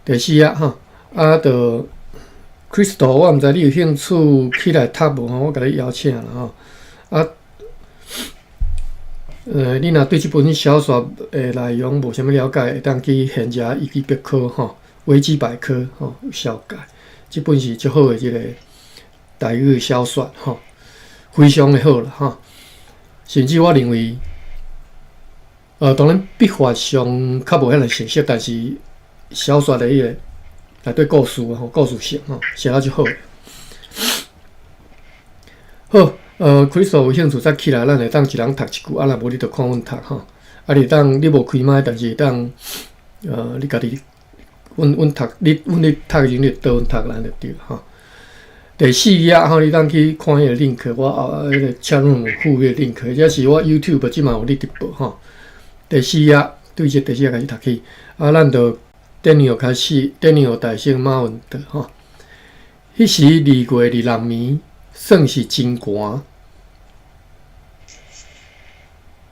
第四页吼，啊，就 Crystal，我毋知你有興趣起來讀無吼，我共你邀請啦吼。啊，你若對這本小說的內容無啥物了解，會當去現遮維基百科吼，維基百科吼紹介。這本是足好的這個台語小說吼，非常的好啦吼。甚至我認為，當然筆法上較無遐爾熟悉，但是小說的彼個內底故事吼，故事性吼，寫得足好。好，Crystal 有興趣再起來，咱會當一人讀一句，啊，若無你就看阮讀吼。啊，你當你無開麥，但是會當，你家己，阮讀，你阮咧讀的時陣，你倒阮讀咱就對吼。第四頁吼，你當去看彼個 link，我後彼個 chat room 有附彼個 link，或者是我 YouTube 這嘛有咧直播吼。第四頁對這第四頁開始讀起，啊，咱就 Daniel 開始，Daniel 大聲馬文的吼。彼時2月26暝，算是真寒。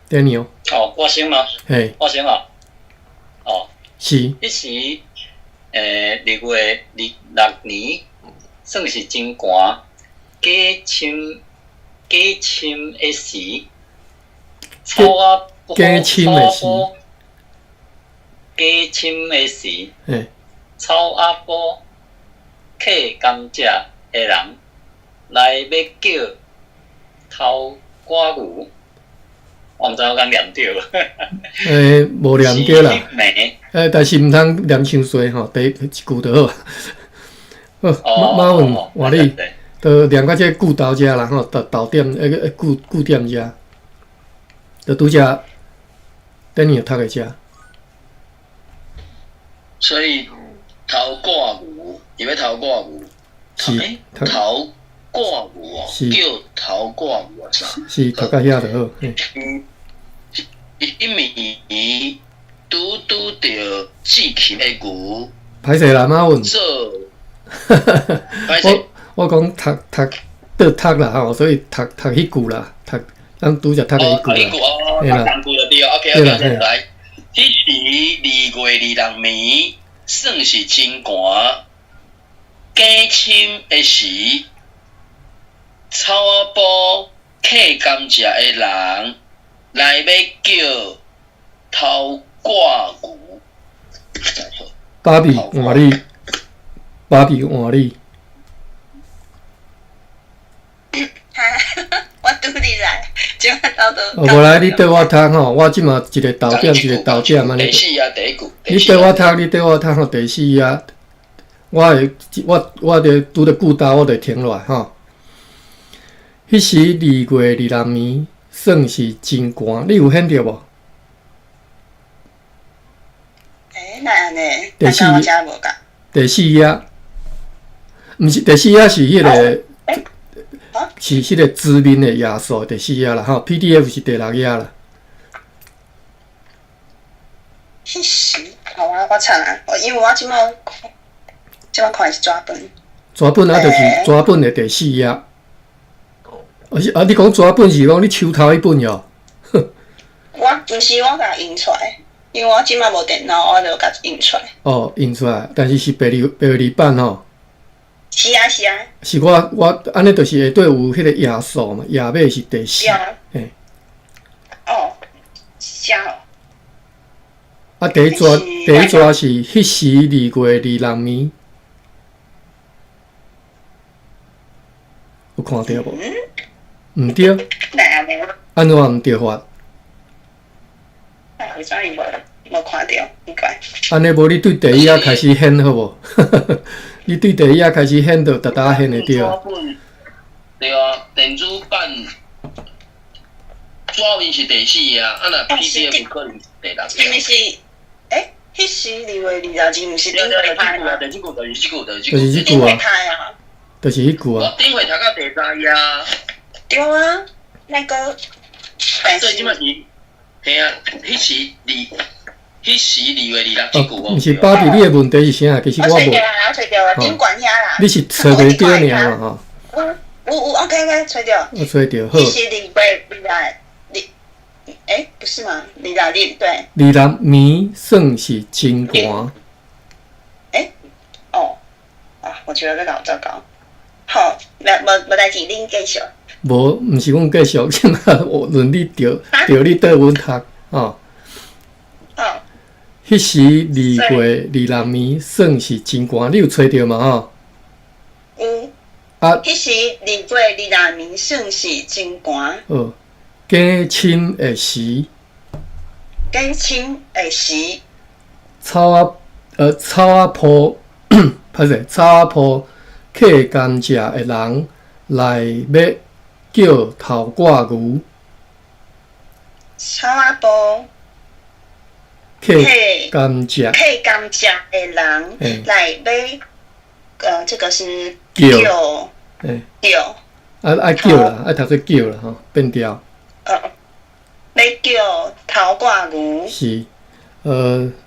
Daniel。哦，我先嗎？嘿。我先啊。哦。是。彼時，2月26暝，算是真寒。加深的時，草仔加深的時，加深的時，草仔埔徛甘蔗的人來欲叫偷割牛，我毋知我敢念對無？無念對啦。但是毋通念傷濟吼，第一句就好。好，馬馬文換你，就念到這個句頭遮啦吼，逗逗點，彼個句句點遮，就拄則等你讀的遮。所以偷割牛，伊欲偷割牛，是偷割牛哦，叫偷割牛啊啥？是讀到遐就好。彼暝拄拄著志勤的牛。歹勢啦，馬文。做。我講讀讀倒讀啦吼，所以讀讀彼句啦，讀咱拄則讀的彼句啦。哦，讀同句就對，OK OK，來。彼時2月26暝，算是真寒。加深的時，草仔埔徛甘蔗的人來欲叫偷割牛。芭比換你，芭比換你。哈，我拄入來，這擺到都。哦，無來，你綴我讀吼，我這馬一個逗點一個逗點按呢。第四頁第一句。你綴我讀，你綴我讀吼，第四頁，我會我佇拄著句頭，我就停落來吼。彼時2月26暝，算是真寒，你有顯著無？欸，哪按呢？第四第四頁，毋是第四頁是彼個，是彼個紙面的頁數第四頁啦吼，PDF 是第六頁啦。彼時，好啊，我查啊，因為我這擺這擺看的是紙本。紙本啊，就是紙本的第四頁。啊是啊，你講紙本是講你手頭彼本喲？我毋是我共印出來，因為我這擺無電腦，我就共印出來。哦，印出來，但是是白字白字版吼。是啊是啊。是我我按呢，就是下底有彼個頁數嘛，頁尾是第四。嘿。哦，是哦。啊，第一逝第一逝是彼時2月26暝，有看著無？毋對。按怎毋對法？為啥伊無無看著？奇怪。按呢無你對第一頁開始顯好無？你對第一頁開始顯，就逐逐顯會著。對啊，電子版紙面是第四頁，啊若 PDF 可能是第六頁。是毋是？欸，彼時2月26日，毋是頂回讀的嗎？就是這句，就是這句，就是這句。就是這句啊。就是彼句啊。我頂回讀到第三頁。對啊，那個。所以這擺是，嘿啊，彼時二，彼時2月26這句毋是芭比，你的問題是啥？其實我無。我揣著啦，我揣著啦，頂懸遐啦。你是揣袂著爾嘛吼？有有有，OK OK，揣著。我揣著好。彼時2月26日，欸，不是嗎？26日對。二六暝算是真寒。欸，我覺得欲共糟糕。好，無無無代誌，恁繼續。無，毋是阮繼續，這馬輪你著著你綴阮讀，吼。好。彼時2月26暝，算是真寒，你有揣著嘛？吼。有。啊。彼時2月26暝，算是真寒。好，更深的時。更深的時。草仔鋪，歹勢，草仔鋪徛甘蔗的人來欲叫頭掛牛。草仔埔徛甘蔗徛甘蔗的人來欲，這個是叫，叫，啊愛叫啦，愛讀做叫啦吼，變調。欲叫頭掛牛。是，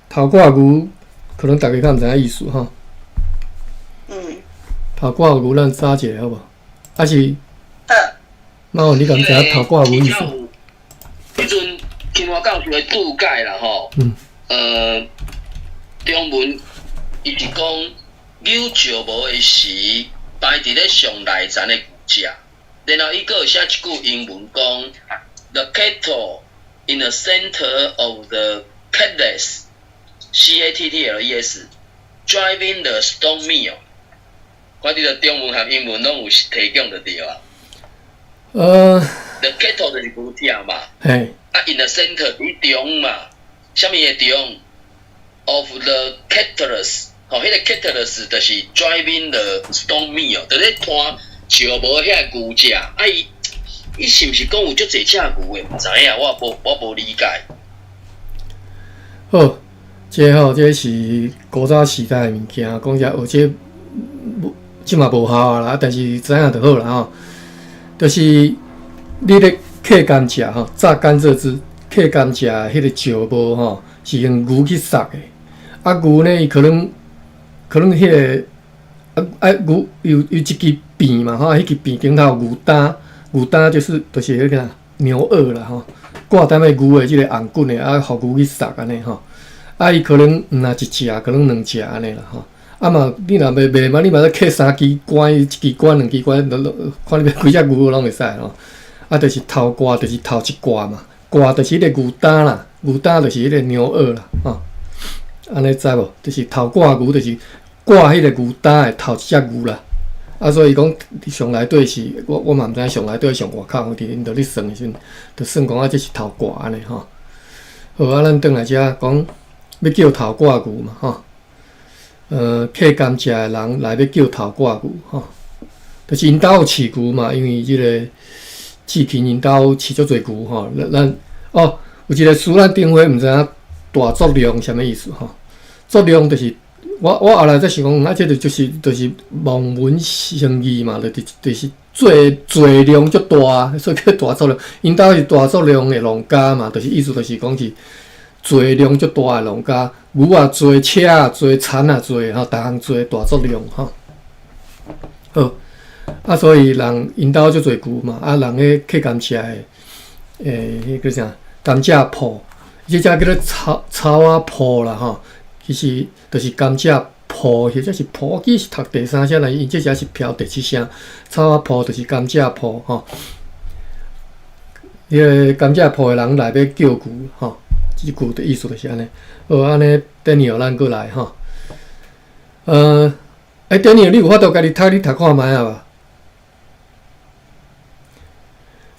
頭掛牛可能逐家較毋知影意思吼。頭掛牛，咱查一下好無？還是？好。馬雲，你敢知影頭掛牛意思？彼陣金華教授的注解啦吼。中文伊是講扭石磨的時，擺佇咧上內層的牛隻。然後伊閣有寫一句英文講：The cattle in the center of the cattles, C A T T L E S, driving the stone mill。反正就中文和英文攏有提供就對啊。The cattle 就是牛隻嘛。啊，in the center 佇中嘛，啥物的中？Of the cattles，吼，彼個 cattles 就是 driving the stone mill，就咧拖石磨遐牛隻。啊，伊伊是毋是講有足濟隻牛的？毋知影，我無理解。好，這吼，這是古早時代的物件，講者學這無，這嘛無效啊啦，但是知影就好啦吼。就是你咧徛甘蔗吼，榨甘蔗汁，徛甘蔗彼個石磨吼，是用牛去捒的。啊，牛呢，伊可能彼個啊啊牛有一支柄嘛吼，彼支柄頂頭牛擔，牛擔就是彼個啥牛軛啦吼，掛踮咧牛的這個頷頸的，啊，予牛去捒按呢吼。啊，伊可能毋若一隻，可能兩隻按呢啦吼。啊嘛，你若袂袂嘛，你嘛使徛三支竿，一支竿、兩支竿，看你欲幾隻牛攏會使吼。啊，就是頭掛，就是頭一掛嘛，掛就是彼個牛擔啦，牛擔就是彼個牛軛啦，吼。按呢知無？就是頭掛牛，就是掛彼個牛擔的頭一隻牛啦。啊，所以講上內底是，我嘛毋知上內底上外口，佇𪜶佇咧算的時陣，就算講啊，這是頭掛按呢吼。好，啊，咱轉來遮講，欲叫頭掛牛嘛，吼。徛甘蔗的人來欲叫頭掛牛，吼，就是𪜶兜有飼牛嘛，因為這個志勤𪜶兜飼足濟牛吼。咱哦，有一個詞咱頂回毋知影大作量啥物意思吼？作量就是我後來才想講，啊，這個就是望文生義嘛，就是做做量足大，所以叫大作量。𪜶兜是大作量的農家嘛，就是意思就是講是做量足大的農家，牛也濟，車也濟，田也濟，吼，逐項濟，大作量吼。好，啊，所以人𪜶兜足濟牛嘛，啊，人彼徛甘蔗的，彼個啥甘蔗鋪，這隻叫做草仔鋪啦吼。其實就是甘蔗鋪，或者是鋪，我記得是讀第三聲，但是𪜶這隻是標第七聲。草仔鋪就是甘蔗鋪吼。彼個甘蔗鋪的人來欲叫牛吼，這句的意思就是按呢。好，按呢，Daniel，咱閣來吼。欸，Daniel，你有法度家己讀？你讀看覓啊無？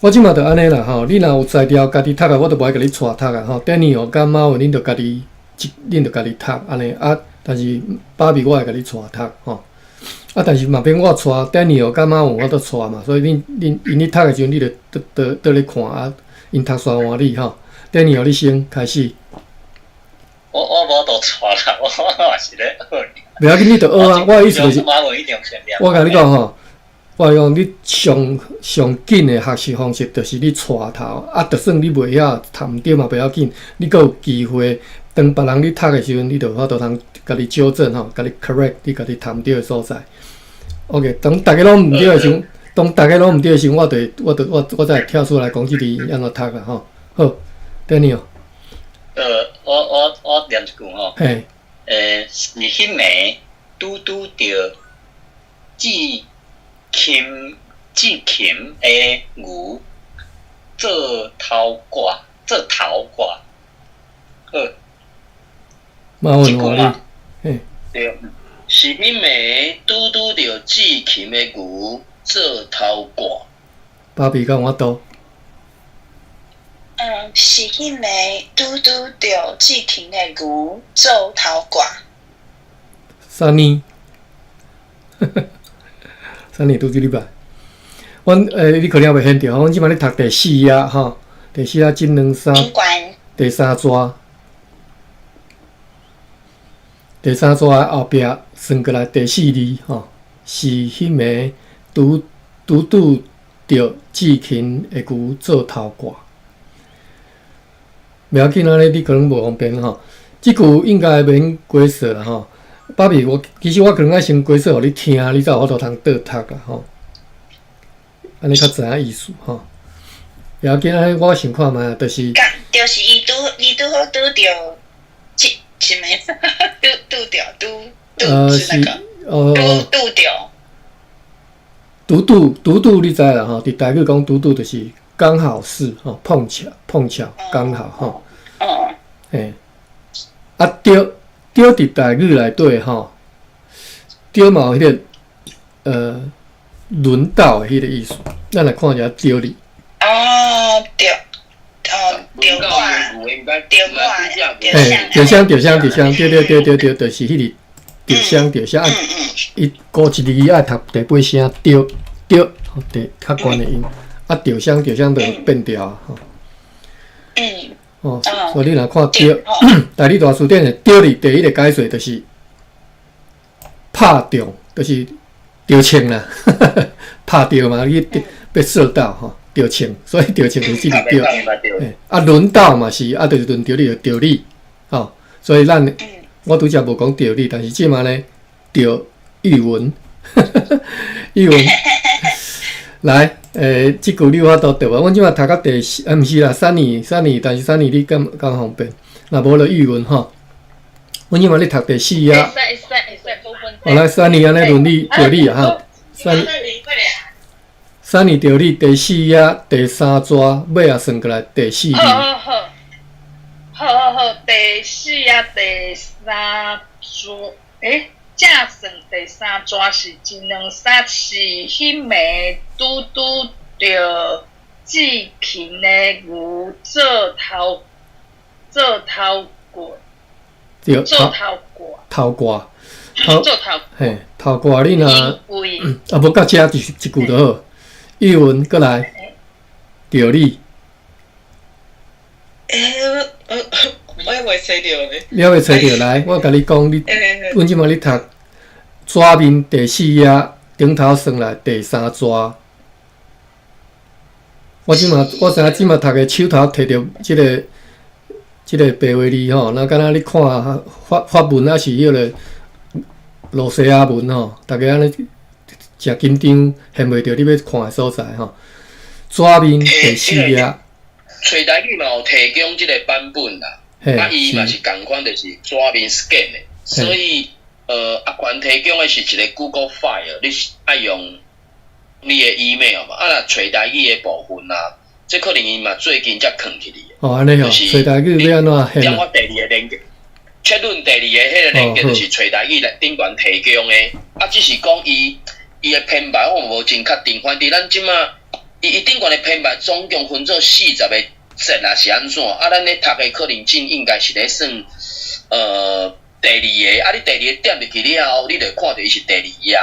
我這馬就按呢啦吼，你若有才調家己讀啊，我就無愛共你帶讀啊吼。Daniel 佮馬文，恁就家己讀按呢啊。但是芭比我會共你帶讀吼。啊，但是嘛免我帶，Daniel 佮馬文我都帶嘛，所以恁𪜶咧讀的時陣，你就倒咧看啊，𪜶讀煞換你吼。Daniel，你先開始。我無法度帶啦，我嘛是咧學。袂要緊，你就學啊。我的意思就是，我共你講吼，我講你上上緊的學習方式就是你帶頭，啊，就算你袂曉讀毋對嘛，袂要緊，你閣有機會，當別人咧讀的時陣，你就有法度通家己糾正吼，家己 correct 你家己讀毋對的所在。OK，當逐家攏毋對的時陣，當逐家攏毋對的時陣，我就會我就我我才會跳出來講這字按怎讀啊吼。好，Daniel。我念一句吼。嘿。是彼暝拄拄著志勤志勤的牛做头挂，做头挂。好，麻烦我你，嘿，对，是彼暝拄拄著志勤的牛做头挂。芭比敢有法度？嗯，是彼暝拄拄著志勤的牛做头挂。三年，3年拄這禮拜。阮你可能猶未現著，阮這擺咧讀第四頁吼，第四頁一兩三，第三逝，第三逝後壁算過來第四字吼，是彼暝拄拄拄著志勤的牛做頭掛。袂要緊，按呢你可能無方便吼。這句應該免解說啦吼。芭比，我其實我可能愛先解說予你聽，你才有法度通倒讀啦吼。按呢較知影意思吼。袂要緊，按呢我想看覓，就是，就是伊拄好拄著，這啥物？拄拄著拄拄是那個？拄拄著。拄拄拄拄，你知啦吼？佇台語講拄拄，就是剛好是吼，碰巧碰巧剛好吼。嘿，啊著著佇台語內底吼，著嘛有彼個輪到的彼個意思。咱來看一下著字。哦，著，哦，著我，著我，嘿，著相著相著相，對對對對對，就是彼個著相著相啊。伊孤一字愛讀第八聲，著著，第較懸的音，啊，著相著相就變調吼。哦，所以你若看著，台語大辭典的著字第一個解釋就是拍中，就是著銃啦，拍著嘛，你被射到吼，著銃，所以著銃就是這個著。啊，輪到嘛是，啊，就是輪著你就著你，吼，所以咱我拄才無講著你，但是這馬呢，著語文，語文來。這句你有法度著無？阮這馬讀到第四，啊，毋是啦，三年三年，但是三年你敢敢方便？若無就語文吼。阮這馬咧讀第四頁。好來，三年按呢輪你著你啊吼。三三年著你第四頁第三逝，尾仔算過來第四字。好好好，好好好，第四頁第三逝，正算第三逝是一兩三是彼暝拄拄著志勤的牛做頭做頭掛，做頭掛，頭掛，做頭，嘿，頭掛你若啊無到遮一一句就好。語文閣來，著你。我猶未揣著呢。你猶未揣著來，我共你講，你，阮這馬咧讀紙面第四頁頂頭算來第三逝。我這馬我知影這馬讀的手頭提著這個白話字吼，若敢若你看法文抑是彼個露西亞文吼，逐家按呢誠緊張，現袂著你欲看的所在吼。紙面第四頁。揣台語嘛有提供這個版本啦，啊，伊嘛是仝款，就是紙面 scan 的，所以阿權提供的是一個 Google File，你是愛用你的 email 嘛？啊，若揣台語的部分啊，這可能伊嘛最近才囥起去的。哦，按呢哦，揣台語欲按怎現？點我第二个連結，切論第二个彼個連結就是揣台語來頂懸提供的，啊，只是講伊的編排我無真確定，反正咱這馬伊頂懸的編排總共分做40個節啊，是按怎？啊，咱咧讀的可能真應該是咧算第二个，啊，你第二个點入去了後，你就會看著伊是第二頁，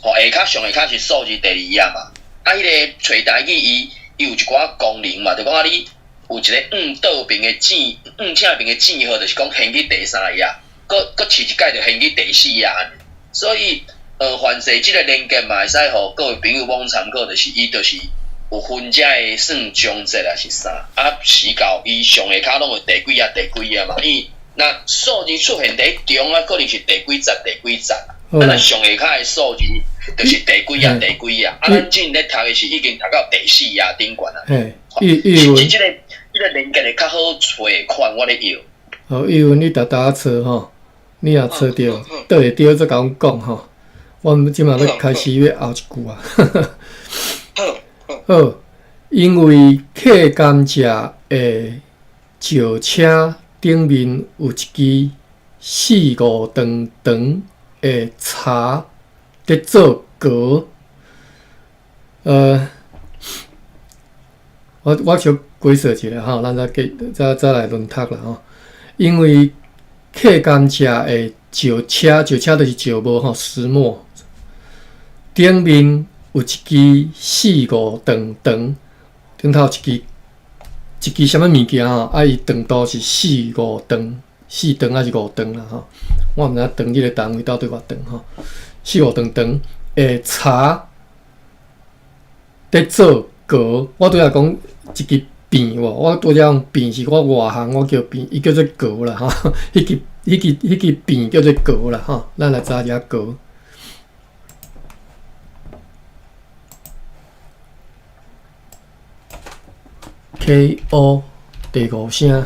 吼，下跤上下跤是數字第二頁嘛。啊，彼個揣台語伊有一寡功能嘛，就講啊，你有一個往倒邊的箭，往正邊的箭號，就是講現去第三頁，閣試一擺就現去第四頁。所以，凡勢這個連結嘛會使予各位朋友罔參考，就是伊就是有分這个算章節抑是啥，啊，時到伊上下跤攏有第幾頁第幾頁嘛，伊若數字出現佇中啊，可能是第幾節第幾節，啊，若上下跤的數字就是第幾頁第幾頁，啊，咱之前咧讀的是已經讀到第四頁頂懸啊。嘿，伊是這個連結會較好揣款，我咧用。好，伊文你沓沓揣吼，你若揣著，倒會著再共阮講吼。我們這馬欲開始欲後一句啊。好，因為客甘蔗的石車頂面有一支四五長長的柴佇做橋。我小解說一下吼，咱再繼再來輪讀啦吼。因為客甘蔗的石車，石車就是石磨吼，石磨頂面有一支四五長長，頂頭一支一支啥物物件吼，啊伊長度是四五長，四長抑是五長啦吼。我毋知影長這个單位到底偌長吼，四五長長的柴佇做橋，我拄才講一支柄無，我拄才講柄是我外行，我叫柄，伊叫做橋啦吼。彼支柄叫做橋啦吼，咱來查一下橋。K O 第五聲，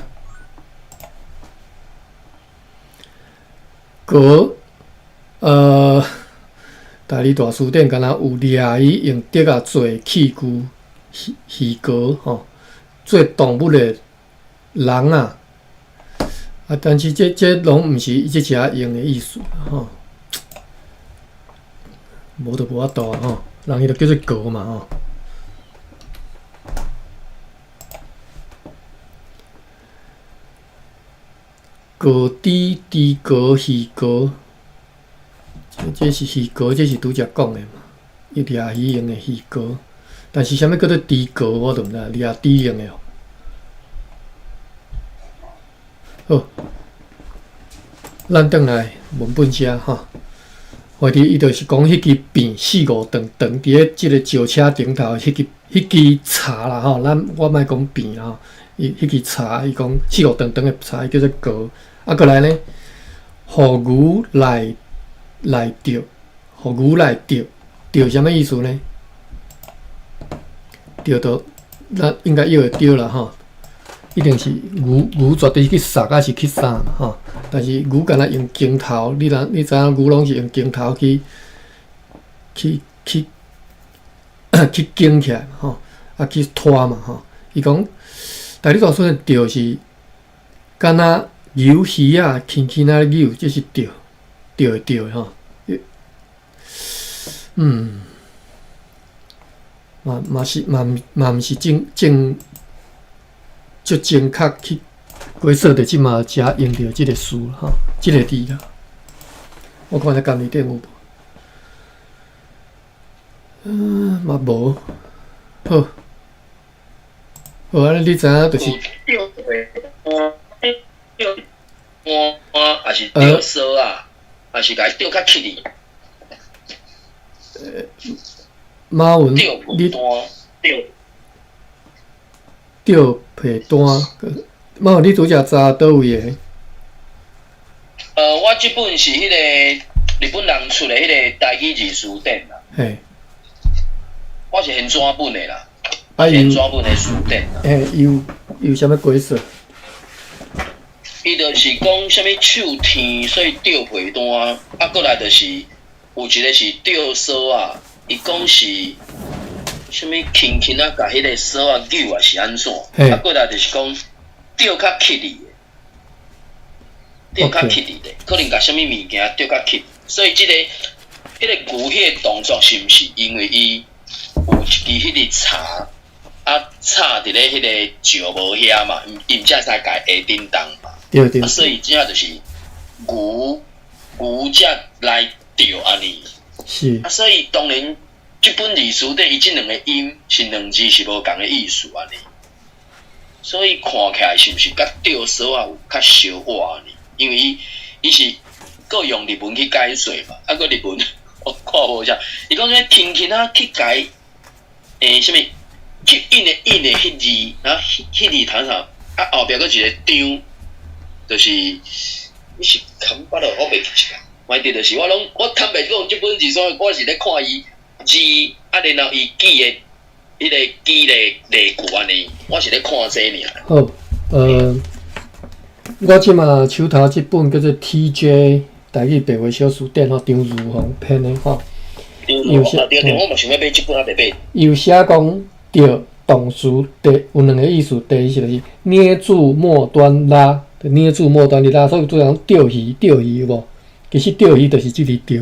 橋，台語大辭典敢若有掠魚用竹仔做器具，魚魚吼，做動物的籠仔，啊，但是這攏毋是伊這只用的意思吼，無就無法度啊吼，人伊就叫做橋嘛吼。橋豬、豬橋、魚橋，這是魚橋，這是拄才講的嘛。伊掠魚用的魚橋，但是啥物叫做豬橋，我就毋知，掠豬用的哦。好，咱轉來文本遮吼。或者伊就是講彼支柄四五長長佇咧這个石車頂頭，彼支柴啦吼。咱我莫講柄啦吼。伊彼支柴，伊講四五長長的柴，伊叫做橋。啊，閣來呢，予牛來著，予牛來著，著啥物意思呢？著著，咱應該伊會著啦吼，一定是牛絕對是去殺，抑是去啥嘛吼。但是牛敢若用鏡頭，你若你知影牛攏是用鏡頭去捲起來吼，啊去拖嘛吼。伊講。但你大說著是敢若扭魚仔，輕輕仔扭，這是著著的著吼。嘛是嘛嘛毋是正正足正確去解說著這馬才用著這个詞吼，這个字啦。我看下講義頂有無？嘛無。好。好，按呢你知影就是。釣單，抑是釣索仔，抑是共伊釣較起哩。馬雲，你釣釣被單，馬雲，你拄才查佗位的？我這本是彼个日本人出的彼个台語字辭典啦。嘿。我是現紙本的啦。啊，現紙本的辭典。嘿，伊有啥物解說？伊就是講啥物手天，所以釣被單，啊，閣來就是有一个是釣索仔，伊講是啥物輕輕仔共彼个索仔扭啊是按怎？啊，閣來就是講釣較起哩的，釣較起哩的，可能共啥物物件釣較起，所以這个彼个牛彼个動作是毋是因為伊有一支彼个柴啊插佇咧彼个石磨遐嘛，伊毋才會使共下叮當嘛。對對。啊，所以這就是牛才來釣按呢。是。啊，所以當然這本字辭典伊這兩个音是兩字是無仝的意思按呢。所以看起來是毋是佮釣索仔有較相倚按呢？因為伊是閣用日文去解說嘛，啊，閣日文我看無啥，伊講啥輕輕仔去共啥物吸引的引的彼字，啊，彼字頭上啊後壁閣一個張，就是你是坎巴咯，我袂記得。反正就是我攏我坦白講，這本字書我是咧看伊字，啊，然後伊記的彼个記的例句按呢，我是咧看這爾。好，我這馬手頭這本叫做 T.J. 台语白话小辞典吼，张如芳编的吼。有写，对对，我嘛想欲买这本，犹未买。有写讲钓动词，第有两个意思，第一是就是捏住末端拉，捏住末端的拉，所以做人钓鱼，钓鱼有无？其实钓鱼就是这个钓，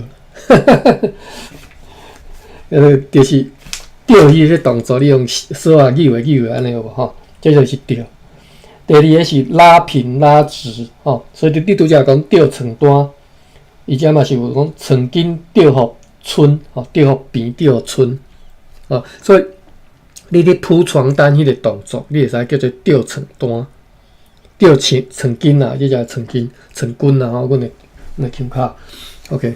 就是钓鱼这动作，你用索仔扭来扭按呢有无吼？这就是钓。第二个是拉平拉直，吼，所以你拄才讲钓床单，伊遮嘛是有讲床巾钓予伸，吼，钓予平，钓予伸，吼，所以你咧铺床单彼个动作，你会使叫做钓床单、钓床床巾啊，这叫床巾、床巾啊，吼，阮的腔口，OK，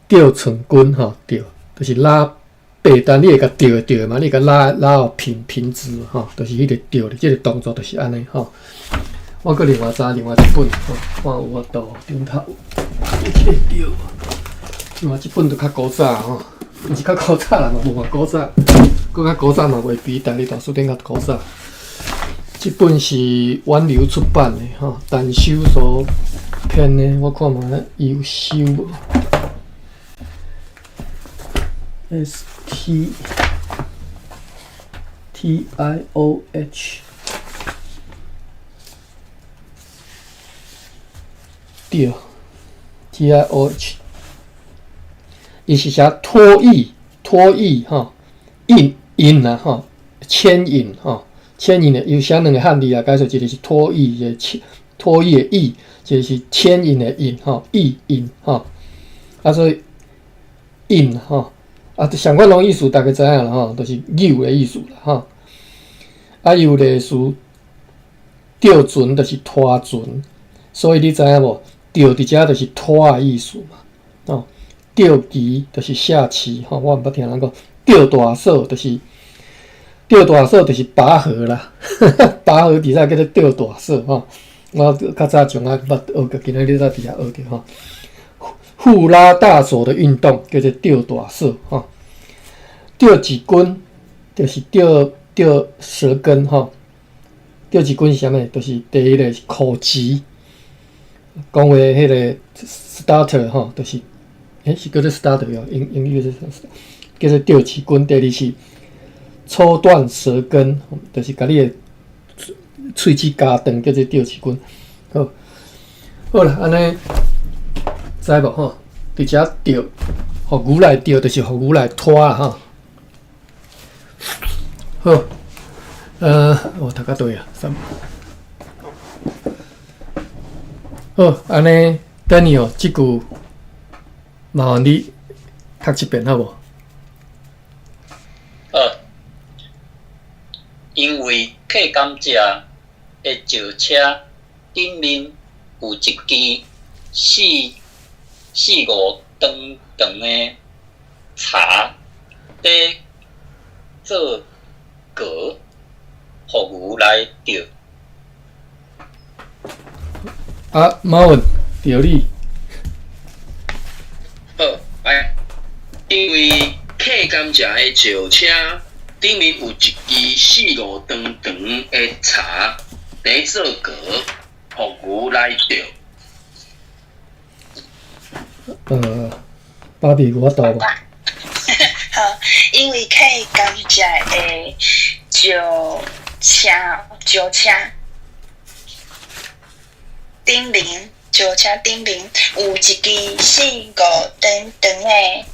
钓床巾吼，钓就是拉被单，你会共钓钓嘛？你共拉拉予平平直吼，就是彼个钓的，这个动作就是按呢吼。我阁另外查另外一本吼，看有法度顶头有这个钓，另外这本就较古早吼，毋是较古早啦，嘛无偌古早，阁较古早嘛袂比台语大辞典较古早。这本是远流出版的吼，陈修所编的，我看觅伊有收无？S T T I O H 对，T I O H，伊是写拖曳，拖曳吼，引引啊吼，牵引吼，牵引的有写两个汉字啊，解说一个是拖曳的牵，拖曳的曳，一个是牵引的引吼，曳引吼，啊所以引吼。啊，相款拢意思，大家知影啦吼，就是扭的意思啦吼。啊，又例词钓船就是拖船，所以你知影无？钓伫遮就是拖的意思嘛。哦，钓棋就是下棋吼，我毋捌听人讲钓大嫂就是钓大嫂就是拔河啦，拔河比赛叫做钓大嫂吼。我较早从仔捌学过，今仔日才伫遐学著吼。互拉大锁的运动叫做钓大锁吼，钓一根就是钓钓舌根吼，钓一根是啥物？就是第一个是口舌，讲话彼个 stutter 吼，就是，是叫做 stutter 哦，英英语是叫做钓一根。第二是抽断舌根，就是共你的喙齿咬断，叫做钓一根。好，好啦，按呢。知无吼？伫遮钓，予牛来钓，就是予牛来拖啦吼。好，我读到佗啊？三。好，按呢，Daniel，这句麻烦你读一遍好无？好，因为客甘蔗的轿车顶面有一支四四五长长的柴，伫做桥，予牛来钓。啊，马文，著你。好，来，因为客甘蔗的轿车顶面有一支四五长长的柴，伫做桥，予牛来钓。芭比有法度无？好，因为客甘蔗的轿车，轿车顶面，轿车顶面有一支四五长长的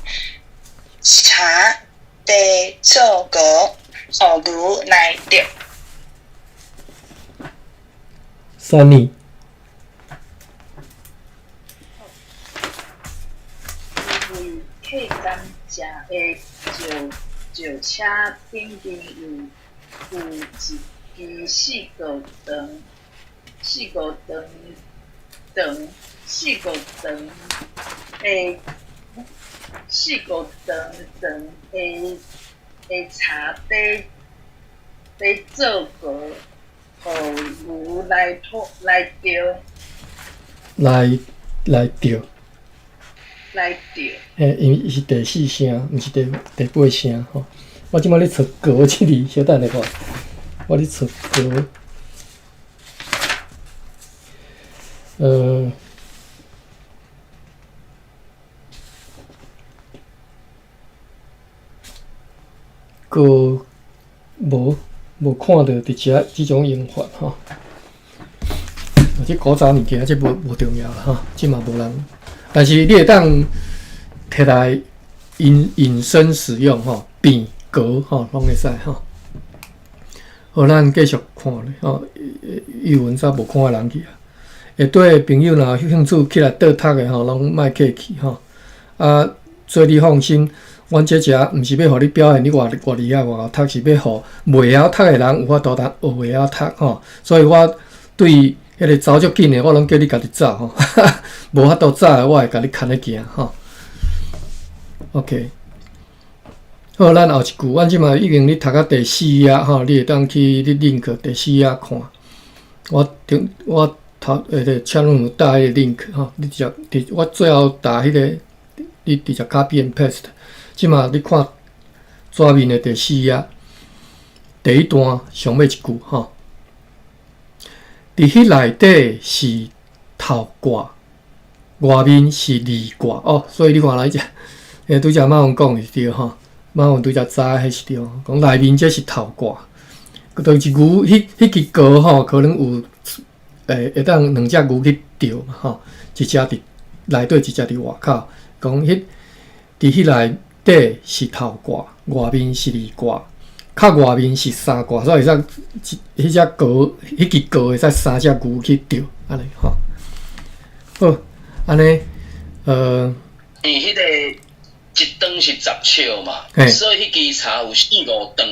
柴，伫做桥，予牛来钓。三年。客甘蔗的轿车顶面有一支四五长、四五长长、四五长的四五长长的的柴伫伫做桥，予牛来拖来钓。来来钓。来钓。嘿，因为伊是第四声，毋是第第八声吼。我这摆咧揣桥这字，小等下看。我咧揣桥。閣無看著佇遮這種用法吼。這古早物件，這無重要啦吼，這嘛無人。但是你會當提來引申使用吼，變格吼，攏會使吼。好，咱繼續看咧吼，語文煞無看的人去啊。下底朋友若有興趣起來倒讀的吼，攏莫客氣吼。啊，所以你放心，阮這遮毋是欲予你表現你偌偌厲害偌𠢕讀，是欲予袂曉讀的人有法度通學會曉讀吼。所以我對彼个走足緊的，我攏叫你家己走吼。無法度走的，我會共你牽咧行吼。OK，好，咱後一句，阮這馬已經咧讀到第四頁吼，你會當去你 link 第四頁看。我頂我頭彼个 chat room 有搭彼個 link 吼，你直接佇我最後打彼個，你直接 copy and paste。這馬你看紙面的第四頁，第一段上尾一句吼。佇彼內底是頭卦，外面是二卦哦，所以你看來遮，拄才馬雲講的是對吼，馬雲拄才知彼是對，講內面這是頭卦，就是牛彼支軍吼，可能有會當兩隻牛去釣嘛吼，一隻佇內底，一隻佇外口。講彼佇彼內底是頭卦，外面是二卦。較外面是三卦，所以會使彼隻軍，彼支軍會使三隻牛去釣，按呢吼。好，按呢，伊彼個一長是十尺嘛，所以彼支柴有四五長，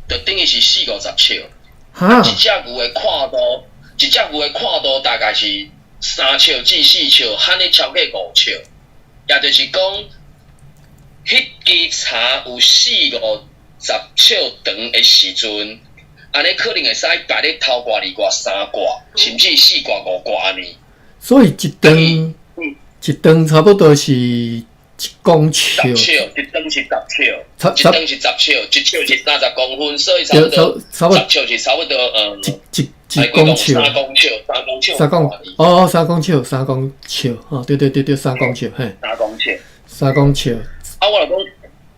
就等於是四五十尺。哈，一隻牛的闊度，一隻牛的闊度大概是3尺至4尺，罕咧超過5尺。也就是講，彼支柴有四五十尺長的時陣，按呢可能會使擺咧頭卦、二卦、三卦，甚至四卦、五卦按呢。所以一長一長差不多是一公尺。十尺，一長是十尺，一長是十尺，一尺是30公分，所以差不多十尺是差不多一一公尺，三公尺，三公尺，三公哦，三公尺，三公尺，哦，對對對對，三公尺，嘿，三公尺，三公尺。啊，我就講，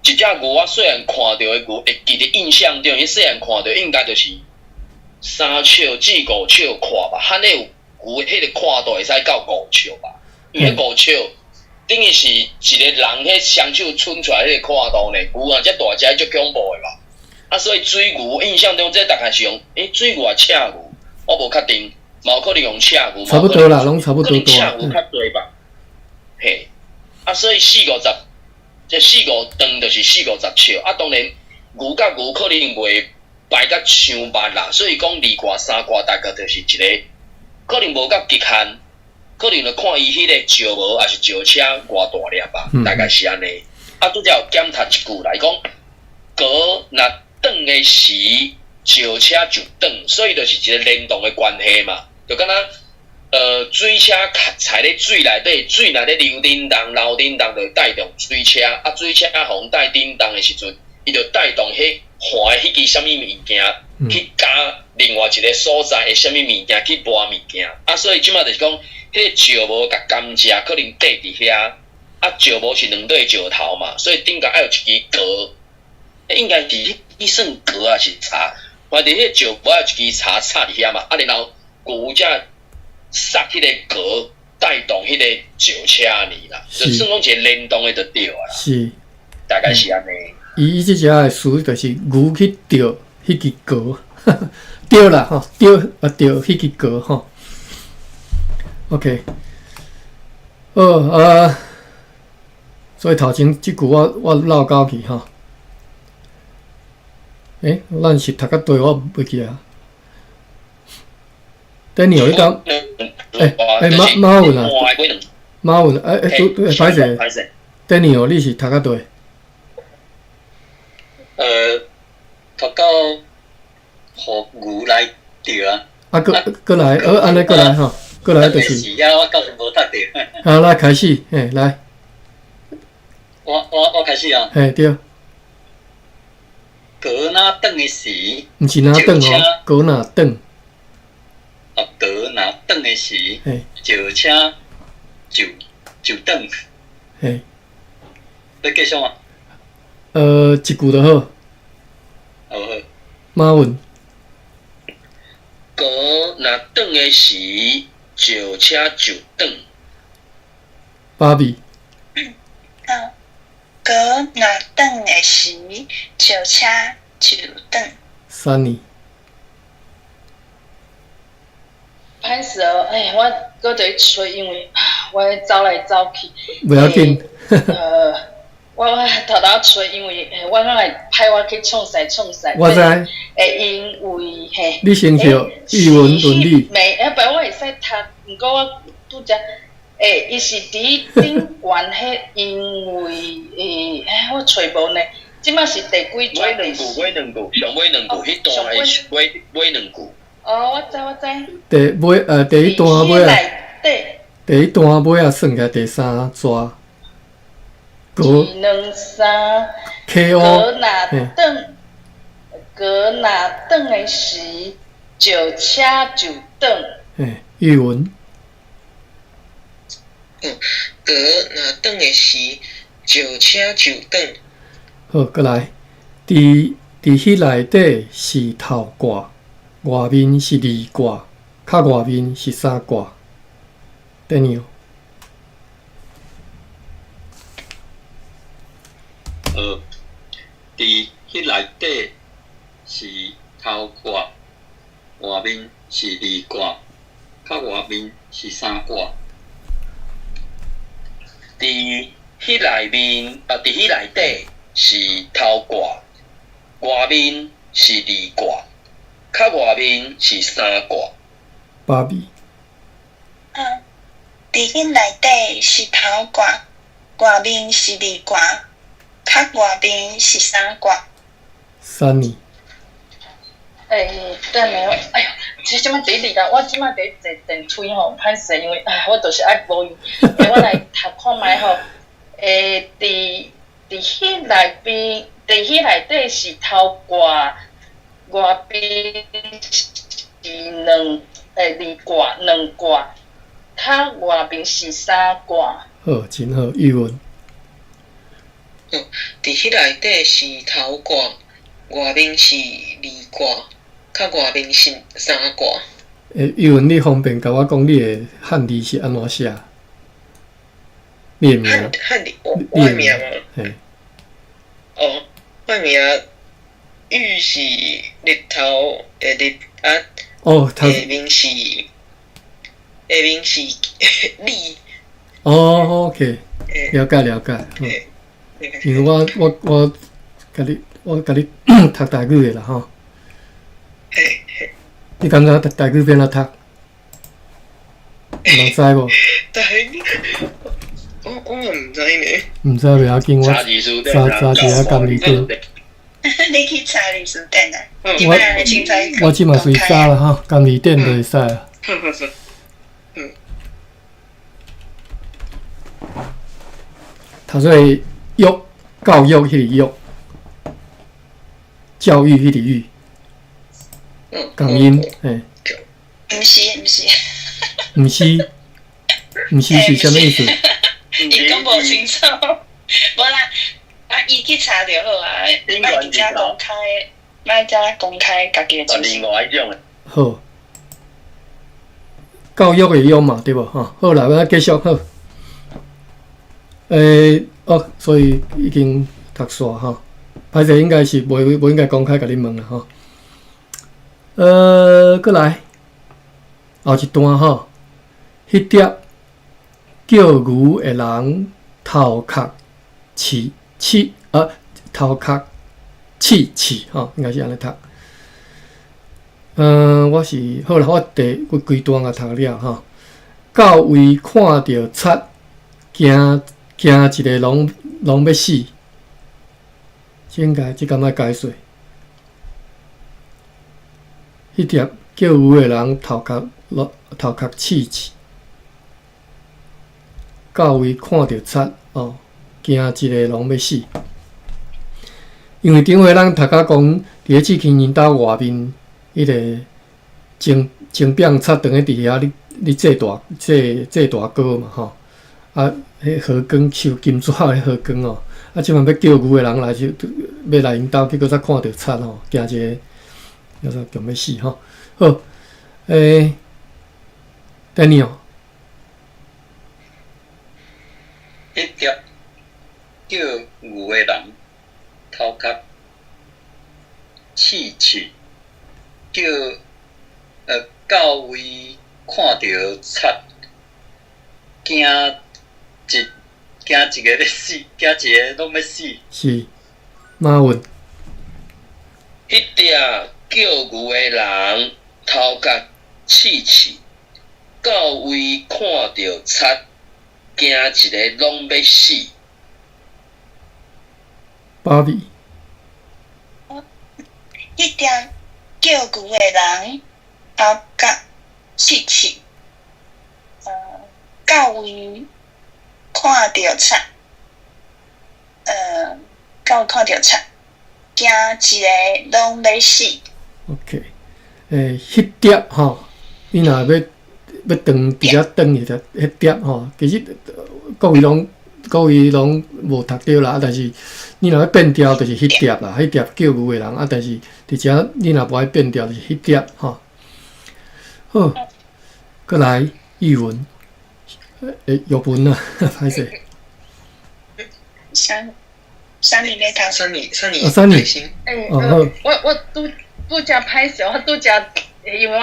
一隻牛，我細漢看著的牛，會記得印象中，伊細漢看著應該就是3尺至5尺闊吧，罕咧有牛彼個闊度會使到五尺吧？因為五尺等於是一個人彼雙手伸出來彼個闊度呢，牛啊，遮大隻足恐怖的吧？啊，所以水牛印象中這大概是用，水牛抑赤牛，我無確定，嘛有可能用赤牛，差不多啦，攏差不多可能赤牛較濟吧？嘿，啊，所以四五十，這四五長就是四五十尺，啊，當然牛佮牛可能袂排甲傷密啦，所以講二卦三卦大概就是一個，可能無到極限，可能就看伊彼個石磨抑是石車偌大粒吧，大概是按呢。啊，拄才有檢讀一句來講，軍若斷的時，石車就斷，所以就是一個聯動的關係嘛，就敢若水車踩咧水內底，水若咧流振動，流振動就會帶動水車，啊，水車予帶振動的時陣，伊就帶動彼岸的彼支啥物物件去加另外一個所在的啥物物件去磨物件，啊，所以這馬就是講，彼個石磨共甘蔗可能綴佇遐，啊，石磨是兩塊石頭嘛，所以頂懸愛有一支軍，應該是彼算軍抑是柴，反正彼個石磨愛有一支柴插佇遐嘛，啊，然後牛才捒彼個軍帶動彼個石車爾啦，就算講一個聯動的就對啊啦。大概是按呢。伊這隻的詞就是牛去釣彼支軍，對啦吼，釣啊釣彼支軍吼。OK，好啊，所以頭前這句我漏交去吼。咱是讀到佗我袂記啊。Daniel，你講，馬馬文啊，馬文，對對，歹勢，Daniel，你是讀到佗？讀到予牛來釣啊。啊，閣閣來，按呢閣來吼，閣來就是。是啊，我到時無讀著。好，來開始，嘿，來。我開始啊。嘿，對。軍若斷的時，毋是若斷哦，軍若斷。哦，軍若斷的時，石車就斷。嘿。欲繼續嗎？一句就好。好好。馬文。糕若轉的時，轎車就轉。芭比。糕若轉的時，轎車就轉。 Sunny。歹勢哦，哎，我閣佇咧揣，因為啊，我咧走來走去。袂要緊。我頭頭揣，因為我敢會派我去創賽創賽。我知。會因為嘿。你先抾語文倫理。未，欸，不，我會使讀，毋過我拄則，欸，伊是佇頂懸彼，因為欸，我揣無呢。這馬是第幾尾兩句，尾兩句，上尾兩句，彼段的尾尾兩句。哦，我知我知。第尾第一段尾啊，第一段尾啊，算起來第三逝。一兩三。 K O。糕若轉，糕若轉的時，轎車就轉。嘿，語文。糕若轉的時，轎車就轉。好，閣來。佇佇彼內底是頭卦，外面是二卦，較外面是三卦。Daniel。佇彼內底是頭卦，外面是二卦，較外面是三卦。佇彼內面啊，佇彼內底是頭卦，外面是二卦，較外面是三卦。芭比。佇彼內底是頭卦，外面是二卦，較外面是三卦。 Sunny。欸，等下，哎喲，這這擺佇咧我這擺佇坐電梯吼，歹勢，因為哎，我就是愛保養。欸，我來讀看覓吼。欸，佇佇彼內邊，佇彼內底是頭卦，外邊是兩欸二卦兩卦，較外面是三卦。好，真好，語文。佇彼內底是頭卦，外面是二卦，較外面是三卦。欸，語文，你方便共我講你的漢字是按怎寫？你的名。漢字，我的名嗎？嘿。哦，我的名玉是日頭的日啊。哦，下面是下面是李。哦，OK，了解了解。因為我我我共你我共你讀台語的啦吼。你感覺讀台語欲按怎讀？有人知無？台語，我我嘛毋知呢。毋知袂要緊，我查查一下監理典。你去查歷史典啊？我我這馬隨查啦吼，監理典就會使啊。讀做育，教育彼個育，教育彼個育，仝音嘿。毋是毋是。毋是，毋是是啥物意思？伊講無清楚，無啦，啊，伊去查就好啊，莫佇遮公開，莫遮公開家己的資訊。另外一種的。好，教育的育嘛，對無吼？好啦，咱繼續好。欸，哦，所以已經讀煞吼，歹勢應該是袂袂應該公開共你問啦吼。閣來後一段吼，彼碟叫牛的人頭殼刺刺啊，頭殼刺刺吼，應該是按呢讀。我是好啦，我第我規段也讀了吼。到位看著賊，驚驚一个攏攏欲死。這應該這敢愛解說？彼碟叫牛的人頭殼落頭殼刺刺，到位看著賊哦，驚一个攏欲死。因為頂回咱讀甲講，佇咧志勤𪜶兜外面，彼个蒸蒸餅賊當咧佇遐咧咧製大製製大糕嘛吼。啊，彼荷光收金紙的荷光哦，啊，這擺欲叫牛的人來就欲來𪜶兜，結果才看著賊吼，驚一个叫做強欲死吼。好，Daniel，彼碟叫牛的人頭殼刺刺，叫到位看著賊，驚一驚一个欲死，驚一个攏欲死。是，馬文，彼碟叫牛的人頭殼刺刺，到位看著賊，驚一个攏欲死。芭比，彼碟叫牛的人頭殼刺刺，到位看著賊，到位看著賊，驚一个攏欲死。 OK，彼碟吼，你若欲欲轉佇遮轉彼個彼碟吼，其實各位攏無讀著啦，但是你若欲變調，就是彼碟啦，彼碟叫牛的人啊，但是佇遮你若無愛變調，就是彼碟吼。好，閣來語文，玉文啊，歹勢。三三年咧讀。三年三年啊三年開心。哦好我拄拄才歹勢，我拄才因為我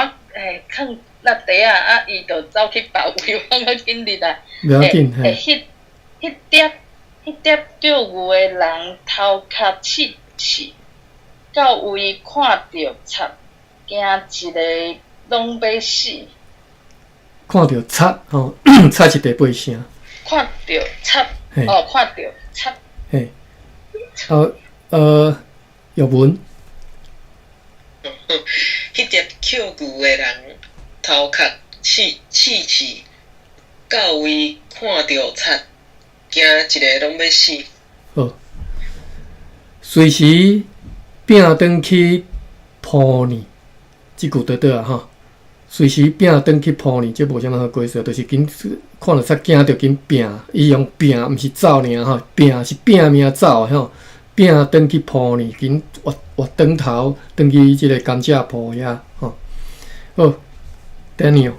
囥落地啊，啊伊就走去別位，我閣緊入來。袂要緊，嘿，彼碟叫牛的人頭殼刺刺，到位看著賊，驚一个攏欲死。看著賊吼，賊是第八聲，看著賊，哦，看著賊。嘿，玉文，彼碟叫牛的人頭殼刺刺刺，到位看著賊，驚一个攏欲死。好，隨時拚轉去鋪呢，這句對對啊吼。隨時拚轉去鋪呢，這無啥物好解釋，就是緊看著賊驚著緊拚，伊用拚，毋是走爾吼，拚是拚命走的吼，拚轉去鋪呢，緊活活轉頭轉去這個甘蔗鋪遐吼。好，Daniel，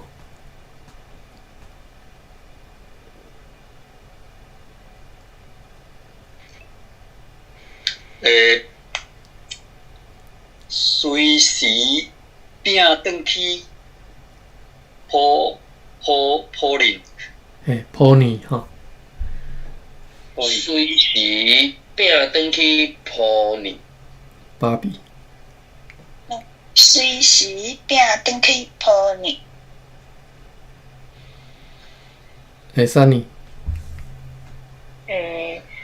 隨時拚轉去鋪鋪鋪面，嘿，鋪呢吼，隨時拚轉去鋪呢。芭比，隨時拚轉去鋪呢。嘿，Sunny，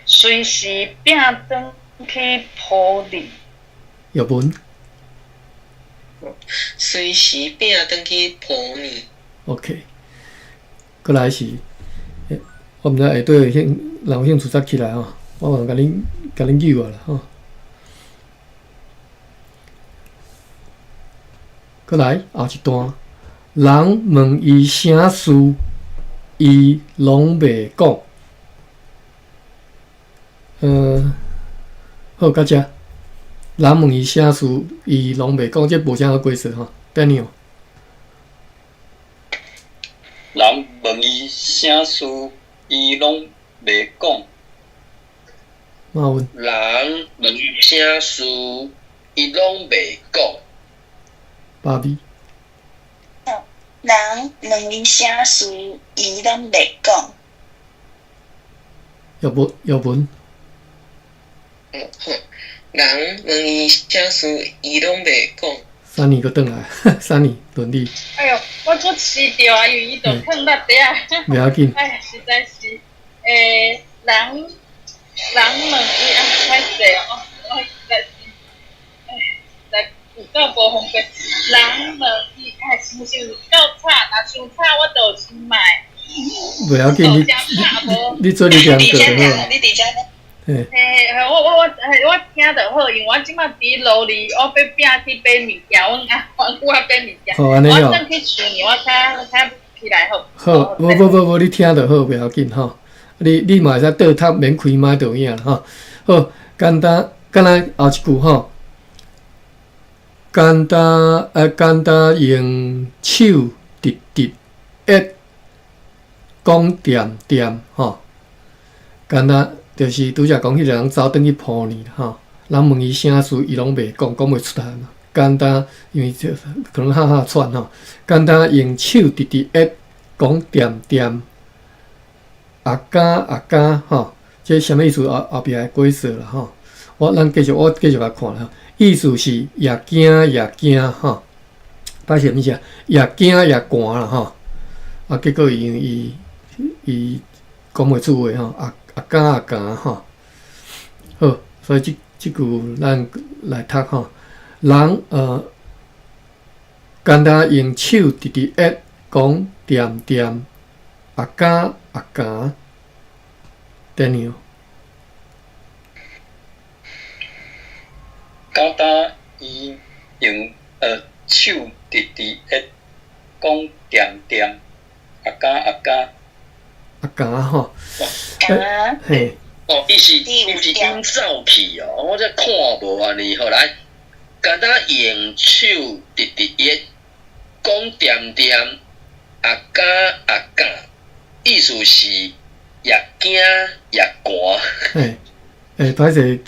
隨時拚轉去鋪呢。玉文隨時拚轉去鋪呢。，OK，閣來是，我毋知下底有興人有興趣才起來吼，我嘛共恁共恁揪啊啦吼。閣來後一段，人問伊啥事，伊攏袂講。好，到遮。人問伊啥事，伊攏袂講，這無啥好解釋吼。Daniel，人問伊啥事，伊攏袂講。馬文，人問伊啥事，伊攏袂講。芭比，人問伊啥事，伊攏袂講。玉文，玉文，好，人問伊啥事，伊攏袂講。 Sunny閣轉來，Sunny 輪你，哎喲，我閣遲著啊，因為伊就囥落地啊。袂要緊。哎，實在是，人人問伊啊，歹勢哦，我實在是，哎，實在有夠無方便。人問伊，哎，是毋是有夠吵？若傷吵，我就先莫。袂要緊，你你做你念過就好啊。你佇遮咧？嘿，嘿，嘿，我聽就好，因為我這擺佇路裡，我欲拚去買物件，阮阿阮愛買物件。好，按呢哦。我轉去厝呢，我較較起來好。好，無無無無，你聽就好，袂要緊吼。你嘛會使倒讀免開麥就有影啦吼。好，簡單，敢若後一句吼，簡單用手直直一講恬恬吼，簡單就是拄才講彼個人走轉去鋪呢吼，人問伊啥事，伊攏袂講，講袂出來嘛。簡單，因為這可能哈哈喘吼，簡單用手直直一講恬恬，阿加阿加吼，這啥物意思？後壁會解釋啦吼。我繼續來看啦。意思是也驚也驚吼，歹勢物是也驚也寒啦吼。啊，結果伊講袂出話吼，阿加阿加吼。好，所以這句咱來讀吼。人簡單用手直直一講恬恬，阿加阿加，Daniel。簡單伊用手直直一講恬恬，阿加阿加，阿加吼，加，嘿，哦，伊是因走去哦，我這看無按呢，好來，簡單用手直直一講恬恬，阿加阿加，意思是也驚也寒。嘿，欸，歹勢。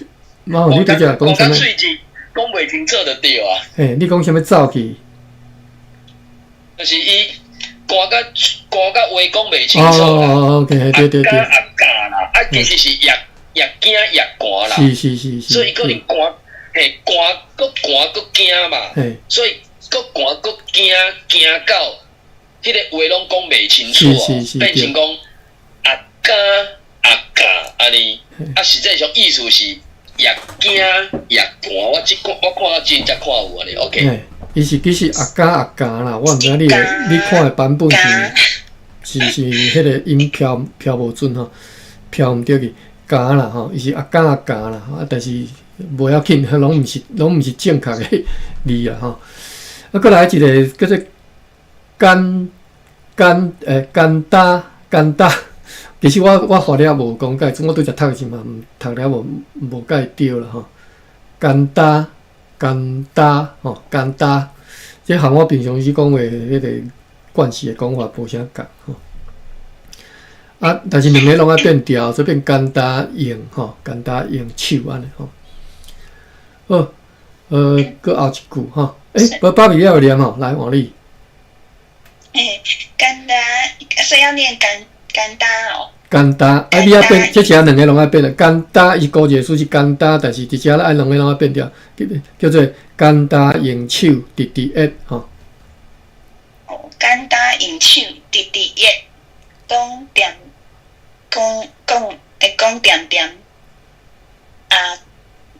媽，你拄才講啥物？講袂清楚就對啊。嘿，你講啥物走去？就是伊寒甲寒甲話講袂清楚啦。哦，OK，對對對。阿加啦，啊，其實是也驚也寒啦。是是是是。所以可能寒，嘿，寒，閣寒閣驚嘛。嘿。所以閣寒閣驚，驚到彼個話攏講袂清楚哦，變成講阿加阿加按呢，啊，實際上意思是。也驚也寒，我這看我看到真才看有按呢，OK。伊是其實阿加阿加啦，我毋知你的你看的版本是彼個音飄飄無準吼，飄毋對去加啦吼，伊是阿加阿加啦，啊，但是無要緊，攏毋是正確的字啦吼。啊，閣來一個叫做簡簡欸簡單簡單。其實我發了無講解，我拄才讀時嘛，讀了無介對啦吼。簡單簡單吼，簡單，這和我平常時講話彼個慣勢的講法無啥仝吼。啊，但是兩个攏愛變調，所以變簡單用吼，簡單用手按呢吼。好，閣後一句吼，欸，無芭比了有念吼，來換你。欸，簡單，所以要念簡簡單哦。簡單，啊，你愛變，這遮兩个攏愛變啦。簡單伊孤一个詞是簡單，但是佇遮愛兩个攏愛變掉，叫做簡單用手直直一吼。哦，簡單用手直直一，講恬講講會講恬恬，阿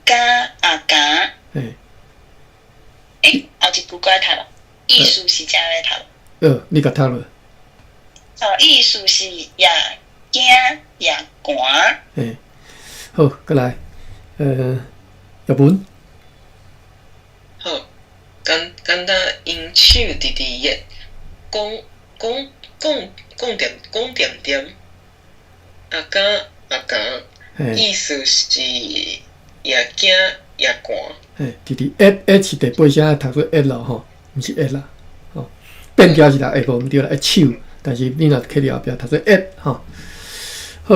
加阿加。嘿。欸，後一句閣愛讀無？意思是遮咧讀。你共讀落。哦，意思是也驚也寒。嘿，好，閣來，日本。好，簡單用手直直一，講講講講恬講恬恬，阿加阿加，意思是也驚也寒。嘿，直直一一是第八聲讀做一咯吼，毋是一啦，吼，變調是啦，會無毋對啦，一手，但是你若刻佇後壁讀做一吼。好，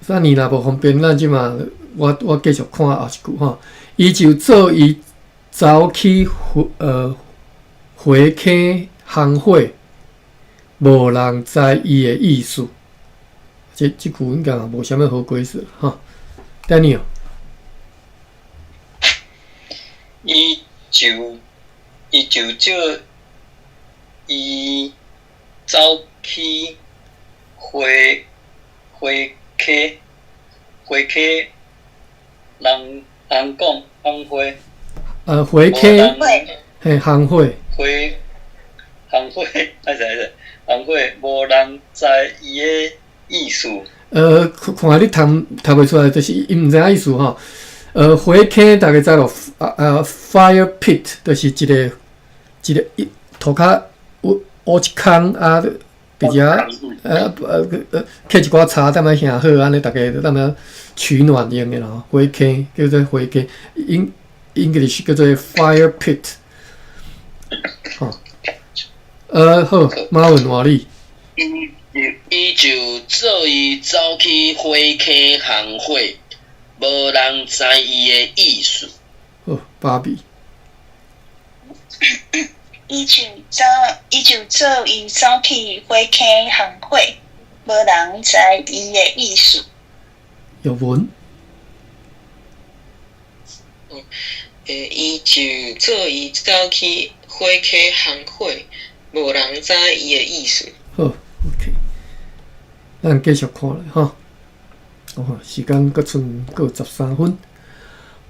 啥年若無方便，咱這馬我繼續看後一句吼。伊就做伊走去火坑烘火，無人知伊的意思。這句應該嘛無啥物好解釋吼。Daniel，伊就叫伊走去火火坑火坑，人講烘火。火坑，嘿，烘火。火烘火，歹勢歹勢，烘火，無人知伊的意思。看你讀讀袂出來，就是伊毋知影意思吼。火坑大家知無？啊，fire pit 就是一個一個一塗跤挖挖一空啊，伫遮揢一寡柴，踮遐燃火，按呢逐家踮遐取暖用的啦，火坑叫做火坑，English 叫做 fire pit。吼，好，馬文換你。伊就做伊走去火坑烘火，無人知伊的意思。好，芭比。伊就做伊走去火坑烘火，無人知伊的意思。玉文。伊就做伊走去火坑烘火，無人知伊的意思。好，OK，咱繼續看咧，吼。哦，時間閣賰閣13分。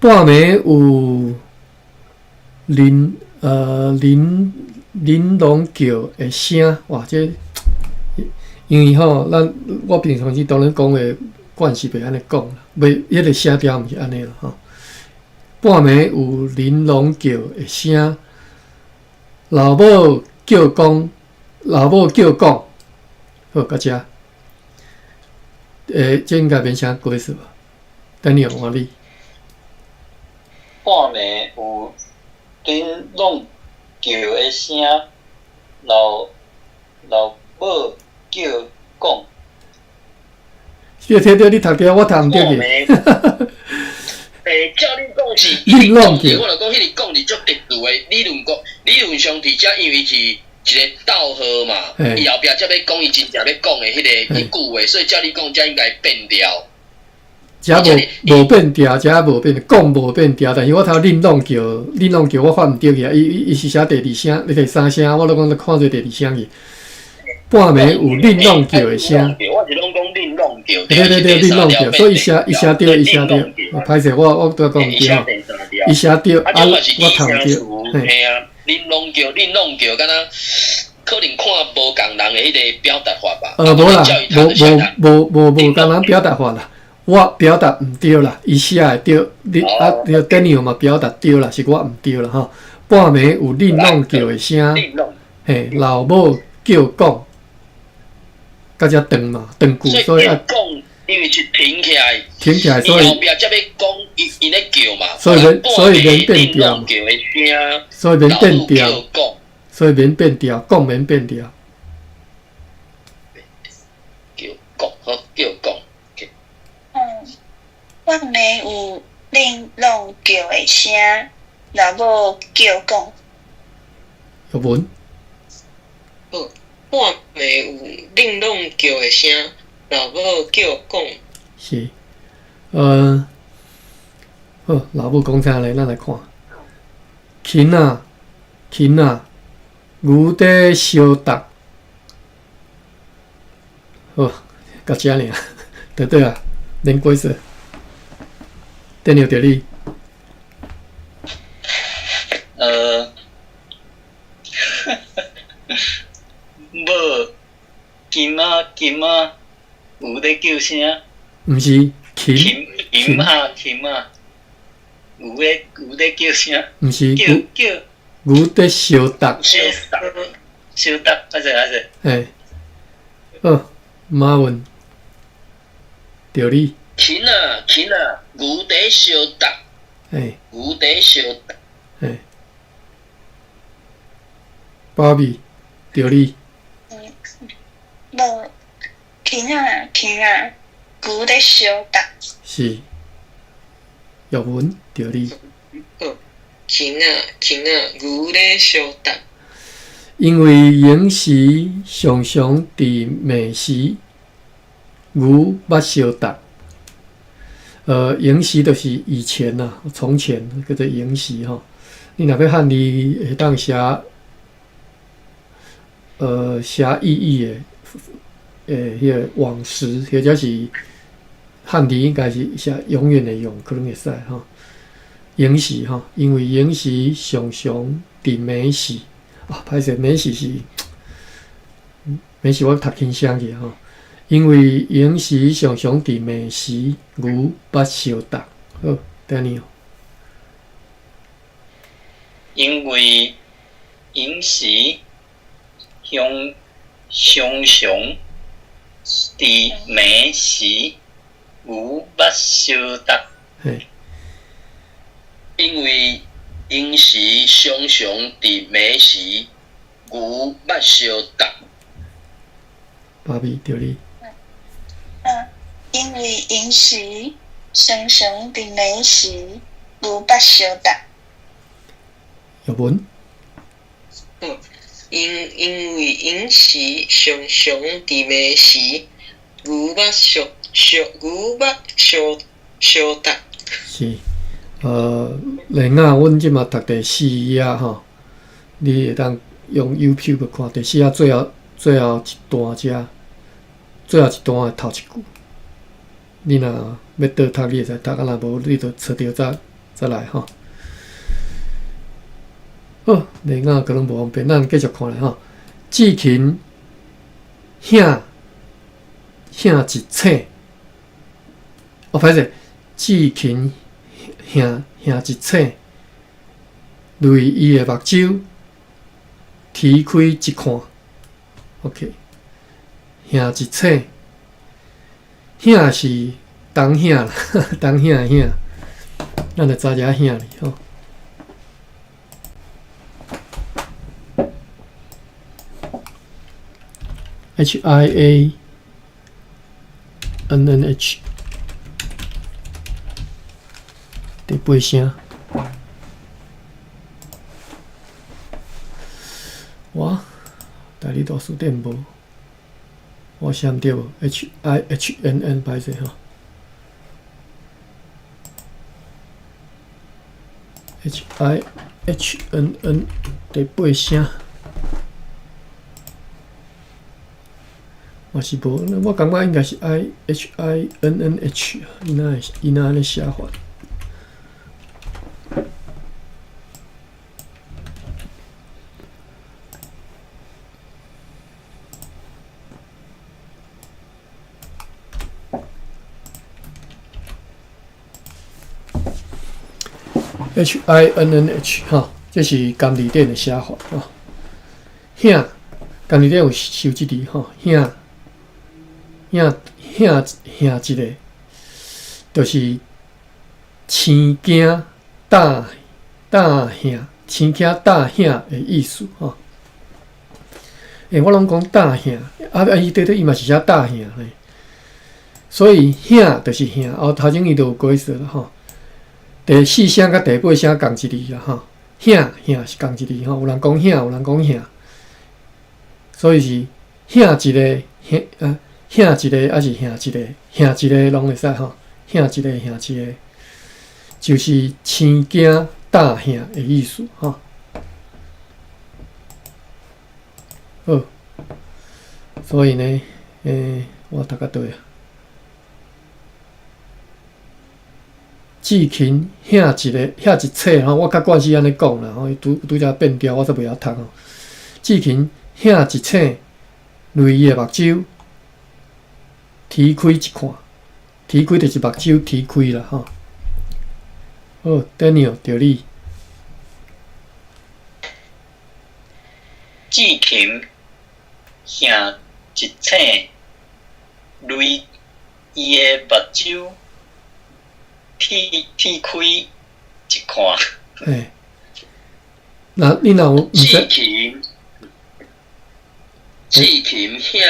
半暝有玲瑯叫的聲，哇！這因為吼，咱我平常時當然講話慣勢袂按呢講啦，袂，彼個聲調毋是按呢啦，吼。半暝有玲瑯叫的聲，老母叫講，老母叫講，好，到遮。這應該免啥解釋吧？等你換你。半暝有玲瑯叫的聲，老母叫講。對對對，你讀著，我讀毋著去。照你講是，玲瑯叫。我就講彼个講是足特殊的，理論上佇遮，因為是一個逗號嘛，伊後壁才欲講伊真正欲講的彼个彼句話，所以照你講，遮應該變調。遮無變調，遮無變，講無變調，但是我頭玲瑯叫，玲瑯叫我發毋著去啊！伊是寫第二聲，你第三聲，我攏講看做第二聲去。半暝有玲瑯叫的聲。我是攏講玲瑯叫。對對對，玲瑯叫，所以伊寫對，伊寫對。歹勢，我拄仔講毋對吼。伊寫對，啊，我讀毋對。嘿啊，玲瑯叫，玲瑯叫，敢若可能看無仝人的彼个表達法吧。無啦，無仝人表達法啦。我表達毋對啦，伊寫的對，你啊，Daniel 嘛表達對啦，是我毋對啦吼。半暝有玲瑯叫的聲，嘿，老母叫講，較遮長嘛，長句，所以啊，講，因為是停起來，停起來，所以後壁才欲講，伊咧叫嘛，所以免變調，所以免變調，所以免變調，講免變調，叫講好叫講。半暝有玲瑯叫的聲，老母叫講。玉文。好，半暝有玲瑯叫的聲，老母叫講。是，好，老母講啥咧？咱來看。芹仔，芹仔，牛佇相觸。好，到遮爾，對對啊，免解釋。電腦著你。某，金仔金仔，有咧叫聲？毋是，芹芹仔芹仔，有咧叫聲？毋是，叫叫牛佇相觸。相觸，相觸，歹勢歹勢。嘿，好，馬文，著你。芹仔芹仔，牛佇相觸。牛佇相觸。嘿，芭比，著你。無，芹仔芹仔，牛佇相觸。是，玉文，著你。好，芹仔芹仔，牛佇相觸。因為閒時常常佇暝時，牛捌相觸。閒時就是以前呐，從前叫做閒時吼。你若欲漢字會當寫，寫意義的，彼个往時，或者是漢字應該是寫永遠的永，可能會使吼。閒時吼，因為閒時常常佇暝時，啊，歹勢，暝時是暝時我讀輕聲去吼。因為閒時常常佇暝時，牛捌相觸。好，Daniel。因為閒時常常常佇暝時牛肉相觸。嘿。因為閒時常常佇暝時牛肉相觸。芭比，著你。嗯，因為閒時常常佇暝時牛肉相觸。玉文。因為閒時常常佇暝時牛肉相相牛肉相相觸。是，麗雅，阮這馬讀第四頁吼，你會當用 YouTube 看第四頁最後一段遮，最後一段的頭一句。你若欲倒讀，你會使讀；啊，若無，你就揣著再來吼。好，麗雅可能無方便，咱繼續看咧吼。志勤兄兄一醒，哦，歹勢，志勤兄兄一醒，淚伊的目睭啼開一看。OK，兄一醒，兄是東兄啦，東兄的兄，咱來查一下兄哩吼。HIA NNH 第八聲，哇，台語大辭典無，我寫毋對無？HIHNN 歹勢吼，HIHNN 第八聲。嘛是無，我感覺應該是 I H I N N H，伊哪會伊哪按呢寫法？H I N N H 吼，這是金字典的寫法吼。兄，金字典有收這字吼，兄。兄兄兄一个，就是生惊胆胆吓，生惊胆吓的意思吼。欸，我攏講膽嚇，啊啊！伊對對，伊嘛是寫膽嚇咧。所以兄就是嚇，哦，頭前伊就有解釋啦吼。第四聲佮第八聲仝一字啦吼，兄兄是仝一字吼，有人講兄，有人講嚇，所以是兄一个兄啊。兄一个抑是兄一个，兄一个攏會使吼，兄一个兄一個，就是生驚膽嚇的意思吼。好，所以呢，我讀到佗位啊？志勤兄一个，兄一冊吼，我較慣勢按呢講啦吼，伊拄拄才變調，我煞袂曉讀吼。志勤兄一醒，淚伊的目睭。啼開一看，啼開就是目睭啼開啦吼。好，Daniel，著你。志勤兄一醒，淚伊的目睭啼啼開一看。嘿，那你若有毋知？志勤，志勤兄。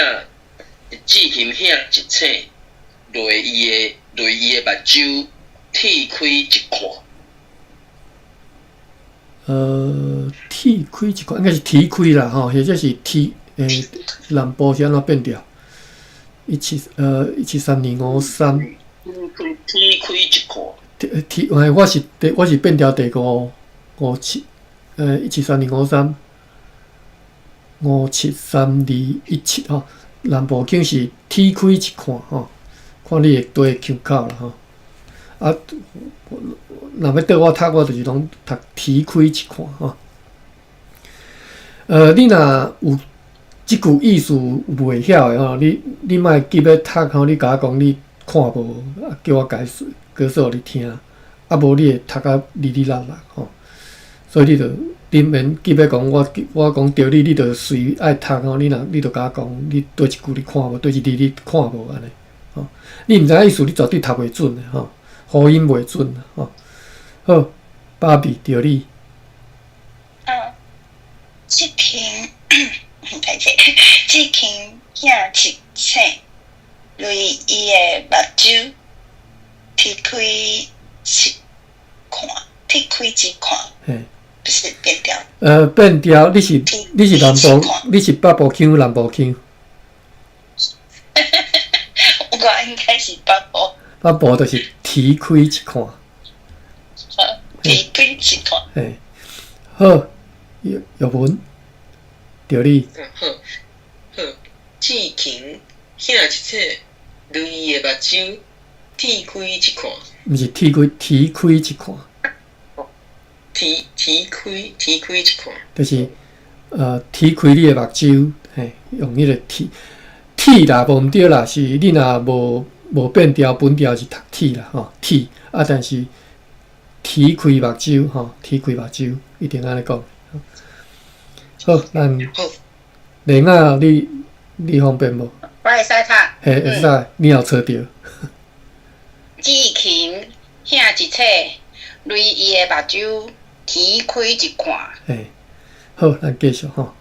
志勤兄一醒，泪伊的目睭啼開一看。啼開一看，應該是啼開啦吼，或者是啼，南部是按怎變調？173253。啼開一看。啼，我是變調第五五七，173253，573217吼。南部腔是啼開一看吼，看你會對腔口啦吼。啊，若欲綴我讀，我就是攏讀啼開一看吼。你若有這句意思袂曉的吼，你莫急欲讀吼，你共我講你看無，啊叫我解釋，解釋予你聽。啊無你會讀甲哩哩啦啦吼。所以你著你免急欲讲，我讲著你，你就隨愛讀吼。你若你就共我講，你佗一句你看無，佗一字你看無按呢？吼，你毋知影意思，你絕對讀袂準的吼，呼音袂準吼。好，芭比著你。嗯，志勤，歹勢，志勤額一醒，雷伊的目睭啼開一看，啼開一看。嘿。不是變調。變調，你是南部，你是北部腔，南部腔？我應該是北部。北部就是啼開一看。啼開一看。嘿，好，玉玉文，著你。好，好，志勤額一醒，雷伊的目睭啼開一看。毋是啼開，啼開一看。啼開一看。就是啼開你的目睭，嘿，用彼個啼啼啦，無毋對啦，是你若無變調，本調是讀啼啦，吼啼啊，但是啼開目睭，吼啼開目睭，一定按呢講。好，咱麗雅，你方便無？我會使讀。嘿，會使，你有揣著。志勤額一醒，雷伊的目睭啼開一看。嘿，好，咱繼續吼。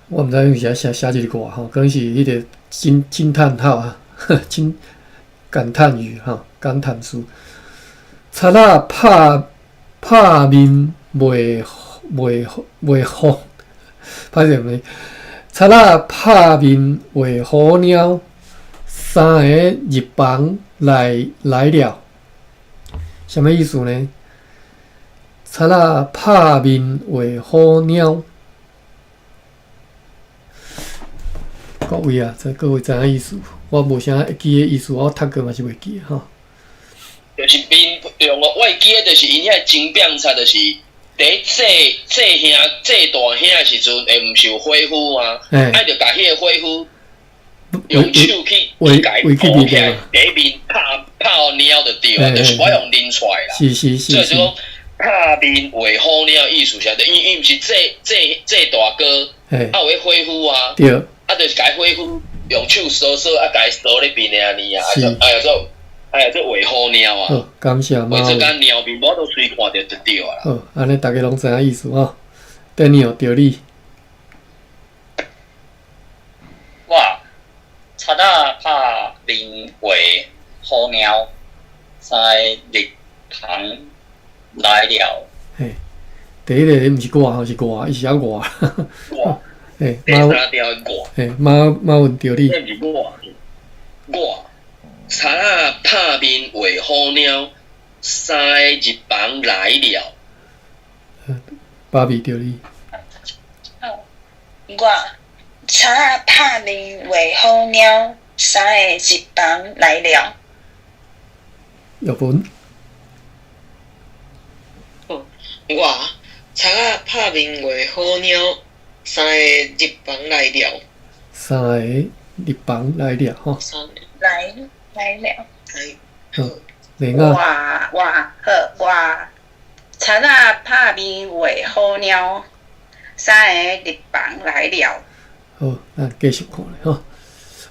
我毋知影是寫寫這個我吼，可能是彼個驚嘆號啊，驚感嘆語吼，感嘆詞。賊仔拍面袂虎，歹勢毋賊仔拍面畫虎貓，三个入房來了，啥物意思呢？賊仔拍面畫虎貓，各位啊，這各位知影意思？我無啥會記的意思，我讀過嘛是袂記吼。就是面用我會記的，就是𪜶遐精變賊，就是佇祭祭兄祭大兄的時陣，會毋是有火夫嗎？啊，就共彼個火夫用手去去共伊扶起來，佇面拍予貓就對啊，就是我用認出來啦。所以就講拍面畫虎貓意思啥？伊毋是祭祭祭大哥，啊有彼火夫啊，啊就是共火夫用手掃掃，啊共伊掃咧面的按呢啊，啊做啊做畫虎貓啊。好，感謝畫做甲貓面，無都隨看著就對啊啦。好，按呢逐家攏知影意思吼。電影著你。我賊仔拍面畫虎貓，三个入房來了。嘿，第一個毋是我吼，是我，伊是寫我。我。嘿，第三條我。嘿，馬文著你。這毋是我，我賊仔拍面畫虎貓，三个入房來了。芭比著你。我賊仔拍面畫虎貓，三个入房來了。玉文。我賊仔拍面畫虎貓，三个入房來了。三个入房來了吼。來了。好，麗雅。我好我賊仔拍面畫虎貓，三个入房來了。好，咱繼續看咧吼。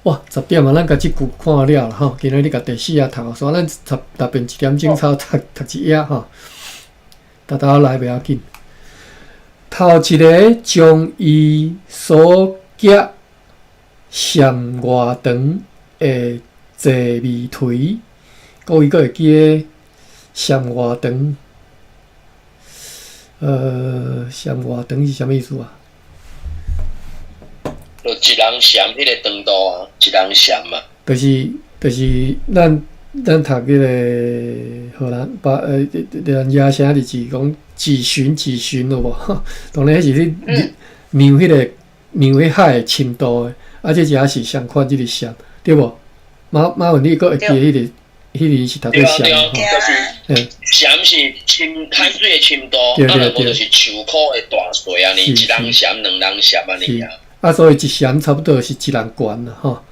哇，10點啊，咱共這句看了啦吼。今仔日共第四頁讀，所以咱逐遍一點鐘差讀讀一頁吼。沓沓來袂要緊。頭一个將伊所夾踰偌長的坐味槌，各位閣會記得踰偌長？踰偌長是啥物意思啊？就一人踰彼個長度啊，一人踰嘛。就是咱讀彼個荷蘭把咱亞聲就是講幾尋幾尋有無？當然彼是咧量彼個量彼海的深度的，啊，這只是相款這個踰，對無？馬文你閣會記得彼個是讀做踰吼？就是踰是深海水的深度，啊，若無就是樹箍的大細按呢，一人踰兩人踰按呢啊。啊，所以一踰差不多是一人懸啦，吼。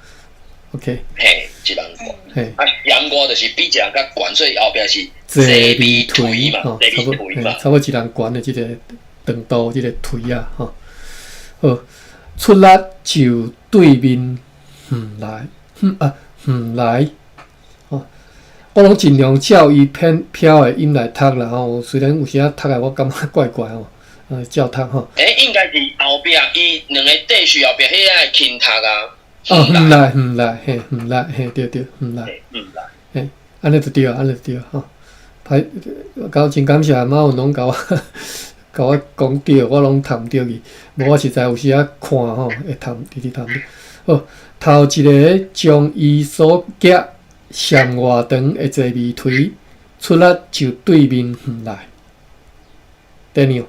OK。嘿。一人懸。嘿。啊，嫌外就是比一人較懸，所以後壁是坐米腿嘛，吼，差不坐米腿嘛。差不多一人懸的這个長度，這个槌仔吼。好，出力就對面遠來，啊遠來，吼，我攏盡量照伊偏飄的音來讀啦吼。雖然有時仔讀來我感覺怪怪吼，照讀吼。欸，應該是後壁伊兩個短序後壁彼個輕讀啊。哦，遠來遠來，嘿，遠來，嘿，對對，遠來。遠來。嘿，按呢就對啊，按呢就對吼。歹，交真感謝馬文攏共我，共我講對，我攏讀毋著去。無我實在有時仔看吼，會讀，直直讀毋著。好，頭一个將伊所夾上偌長的坐米槌，出力就對面遠來。Daniel。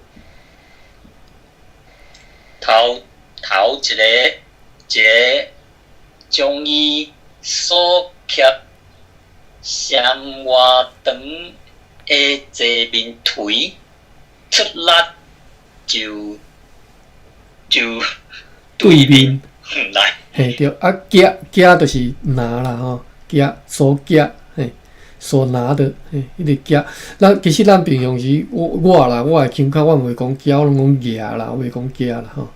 頭頭一个一个將伊所夾上偌長的坐面槌，出力就就對面遠來。嘿對，啊夾夾就是拿啦吼，夾所夾嘿，所拿的嘿，彼个夾。咱其實咱平常時我我啦，我的腔口我毋會講夾，我攏講夾啦，我袂講夾啦吼。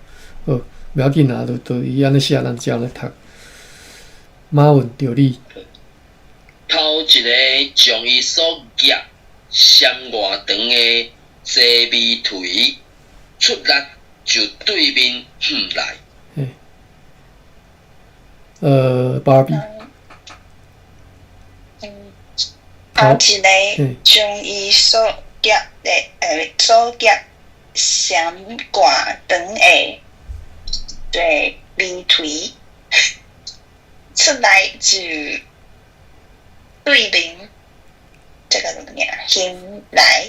好，無要緊啦，就就伊按呢寫，咱照按呢讀。馬文著你。頭一个將伊所夾嫌偌長的坐米槌，出力就對面遠來。嘿，芭比。頭一个將伊所夾的，所夾嫌偌長的坐米槌，出來就對面，這個怎麼念？遠來。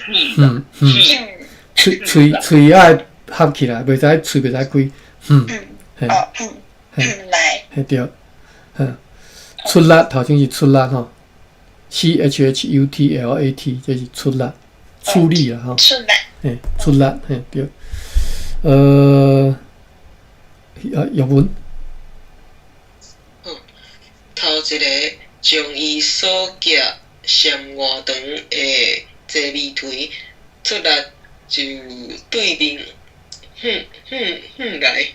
喙喙喙愛合起來，袂使喙袂使開。嘿。哦，遠來。嘿對，出力頭先是出力吼，C H H U T L A T，這是出力，出力啦吼。出力。嘿，出力，嘿對。啊，玉文。頭一个將伊所夾嫌偌長的坐米槌，出力就對面遠遠遠來。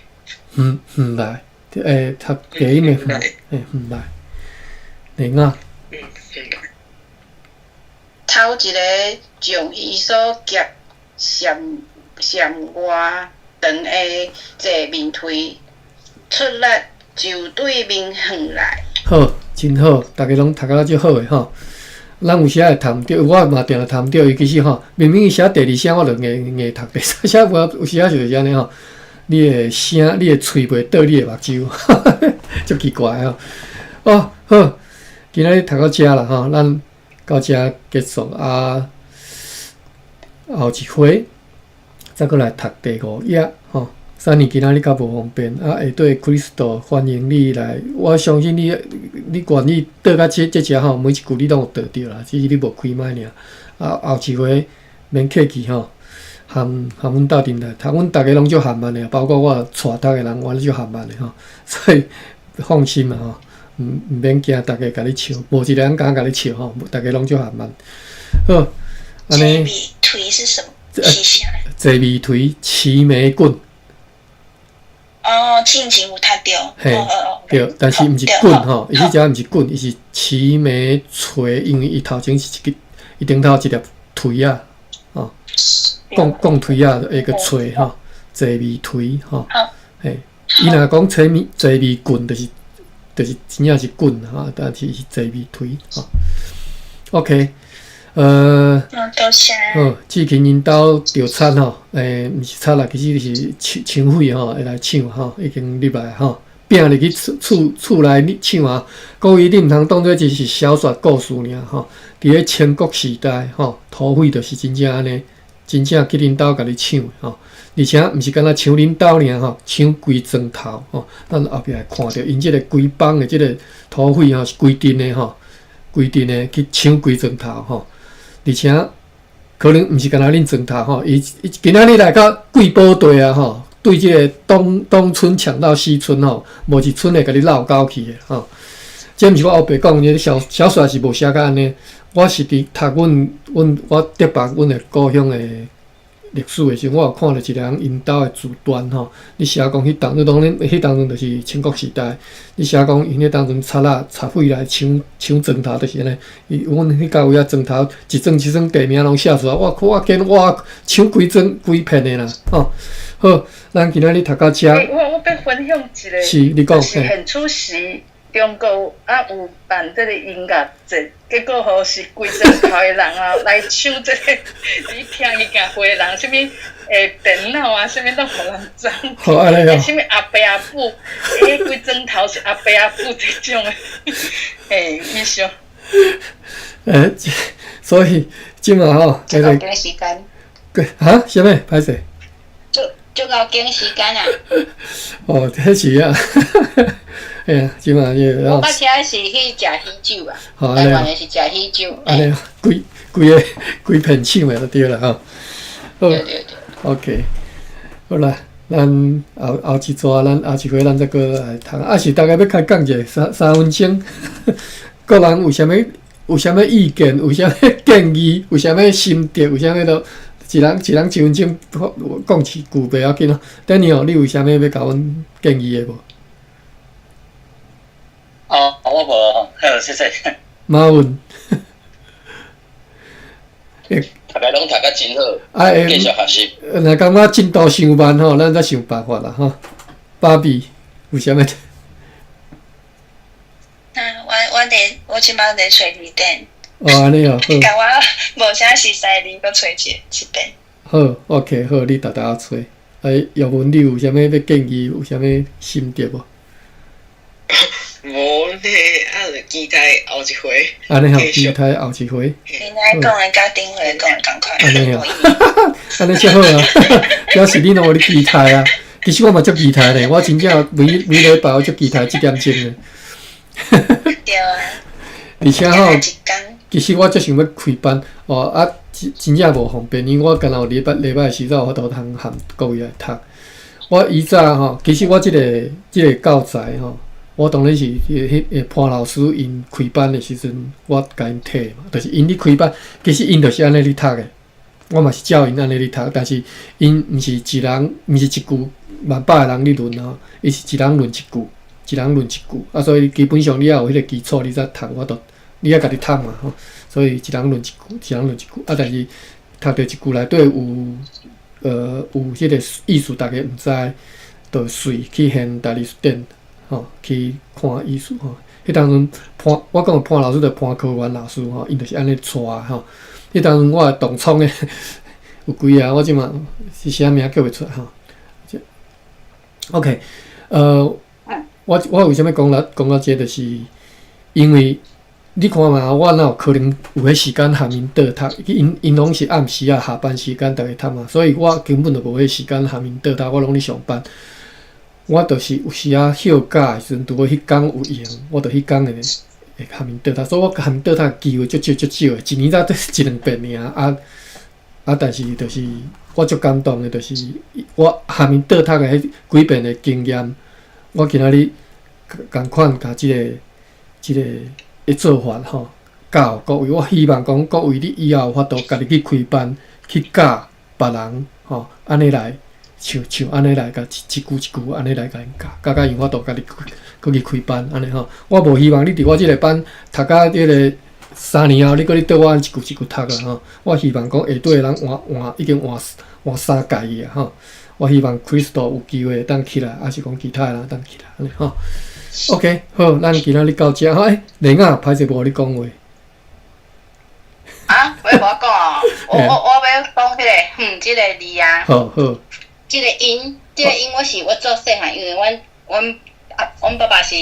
遠遠來，讀低音的遠，嘿，遠來。李亞。遠來。頭一个將伊所夾嫌嫌偌長的坐面槌，出力就對面遠來。好，真好，逐家攏讀甲足好的吼。咱有時仔會讀毋著，我嘛定定讀毋著。伊其實吼，明明伊寫第二聲，我就硬硬讀第三聲。有有時仔就是按呢吼，你的聲，你的喙袂倒你的目睭，足奇怪吼。哦，好，今仔日讀到遮啦吼，咱到遮結束啊。後一回再閣來讀第五頁吼。三年今仔日較無方便，啊，下底 Crystal 歡迎你來，我相信你，你願意倒到這這遮吼，每一句你攏有倒著啦，只是你無開麥爾。啊，後一回免客氣吼，含含阮鬥陣來讀，阮逐家攏足含慢的，包括我帶讀的人，我攏足含慢的吼，所以放心啦吼，毋毋免驚逐家共你笑，無一个人敢共你笑吼，逐家攏足含慢。好，按呢。坐米槌是什麼？是啥？坐米槌，齊眉棍。哦，進前有讀著，嘿，對，但是毋是棍吼，伊彼只毋是棍，伊是齊眉槌，因為伊頭前是一個，伊頂頭一粒槌仔，吼，鋼鋼槌仔的個槌吼，坐米槌吼，嘿，伊若講齊眉坐米棍，就是就是真正是棍吼，但是是坐米槌吼。OK。多謝。好，志勤𪜶兜著賊吼，毋是賊啦，其實是搶搶匪吼，會來搶吼，已經入來吼，拼入去厝厝厝內搶啊！各位，你毋通當做這是小說故事爾吼，佇咧清國時代吼，土匪就是真正按呢，真正去恁兜共你搶吼，而且毋是干焦搶恁兜爾吼，搶規莊頭吼。咱後壁會看著𪜶這个規幫的這个土匪吼，是規陣的吼，規陣的去搶規莊頭吼。而且可能毋是干焦恁莊頭吼，伊伊今仔日來到貴寶地啊吼，對這个東東村搶到西村吼，無一村會共你落狗去的吼。這毋是我烏白講，這小小說是無寫甲按呢。我是佇讀阮阮我竹北阮的故鄉的歷史的時陣，我有看著一个人𪜶兜的字典吼，咧寫講彼當，你當然彼當陣就是戰國時代，咧寫講𪜶彼當陣賊仔賊匪來搶搶磚頭，就是按呢。伊阮彼到位仔磚頭一磚一磚地名攏寫出來，我看我見我搶規磚規片的啦，吼。好，咱今仔日讀到遮。欸，我我欲分享一个，是，你講，就是演出時中國啊有辦這个音樂節，結果吼是規磚頭的人啊來搶這个，你聽音樂會的人，啥物電腦啊，啥物攏予人爭。好按呢哦。啥物阿伯阿母，欸，規磚頭是阿伯阿母這種的，欸，以上。欸，所以這馬吼，這個趕時間。對，啊，啥物？歹勢。足足夠趕時間啊！哦，這是啊，哎呀，這馬這個。我捌聽是去食喜酒啊，台灣的是食喜酒。按呢，規規个規片搶的就對啦吼。好，對對對。 OK，好啦，咱後後一逝，咱後一回咱再閣來讀。啊是大家欲開講者三三分鐘，各人有啥物有啥物意見，有啥物建議，有啥物心得，有啥物都。一人一人一分鐘講一句袂要緊咯。Daniel，你有啥物欲共阮建議的無？哦，我無，好，謝謝。馬文，大家攏讀甲真好，啊，繼續學習。若感覺進度傷慢吼，咱再想辦法啦吼。芭比有啥物？啊，我我佇我這擺佇揣字典。哦，按呢哦，好。共我無啥熟似字，閣揣一一遍。好，OK，好，你沓沓仔揣。哎，葉文，你有啥物欲建議？有啥物心得無？無呢，啊，就期待後一回。按呢吼，期待後一回。你來講的佮頂回講的仝款。按呢哦，按呢才好啊，表示你攏有咧期待啊。其實我嘛足期待咧，我真正每每禮拜我足期待這點鐘的。對啊。而且吼，其實我足想欲開班哦啊，真真正無方便，因為我敢若有禮拜禮拜時才有法度通和各位來讀。我以早吼，其實我這個這個教材吼，我當然是彼彼潘老師𪜶開班的時陣，我共𪜶提嘛，就是𪜶咧開班，其實𪜶就是按呢咧讀的。我嘛是照𪜶按呢咧讀，但是𪜶毋是一人，毋是一句萬百個人咧輪吼，伊是一人輪一句，一人輪一句啊，所以基本上你愛有彼個基礎，你才讀有法度，你愛家己讀嘛吼。所以一人輪一句，一人輪一句啊，但是讀著一句內底有有彼個意思，大家毋知，就隨去現代字典吼去看意思吼。彼當陣潘，我講潘老師就潘科元老師吼，𪜶就是按呢帶吼。彼當陣我的同窗的有幾个，我這馬是啥名叫袂出來吼。OK，我我為啥物講到講到這，就是因為你看嘛，我哪有可能有彼時間含𪜶倒讀？𪜶𪜶攏是暗時啊下班時間逐家讀嘛，所以我根本就無彼時間含𪜶倒讀，我攏咧上班。我就是有時仔休假的時陣，拄好彼工有閒，我就彼工會會含𪜶倒讀，所以我含𪜶倒讀機會足少足少的，一年才一兩遍爾啊啊！但是就是我足感動的，就是我含𪜶倒讀的彼幾遍的經驗，我今仔日仝款共這个這个的做法吼教予各位。我希望講各位你以後有法度家己去開班去教別人吼，按呢來像像按呢來共一一句一句按呢來共𪜶教，教甲𪜶有法度家己閣去開班按呢吼。我無希望你佇我這个班讀甲這个3年後，你閣咧綴我一句一句讀啊吼。我希望講下底的人換換已經換換三屆去啊吼。我希望 Crystal 有機會會當起來，抑是講其他的人會當起來按呢吼。OK，好，咱今仔日到遮吼。欸，麗雅，歹勢無予你講話。啊，我無講哦，我我我欲講彼个“哼”這个字啊。好好。這个音，這個音我是我做細漢，因為阮阮啊，阮爸爸是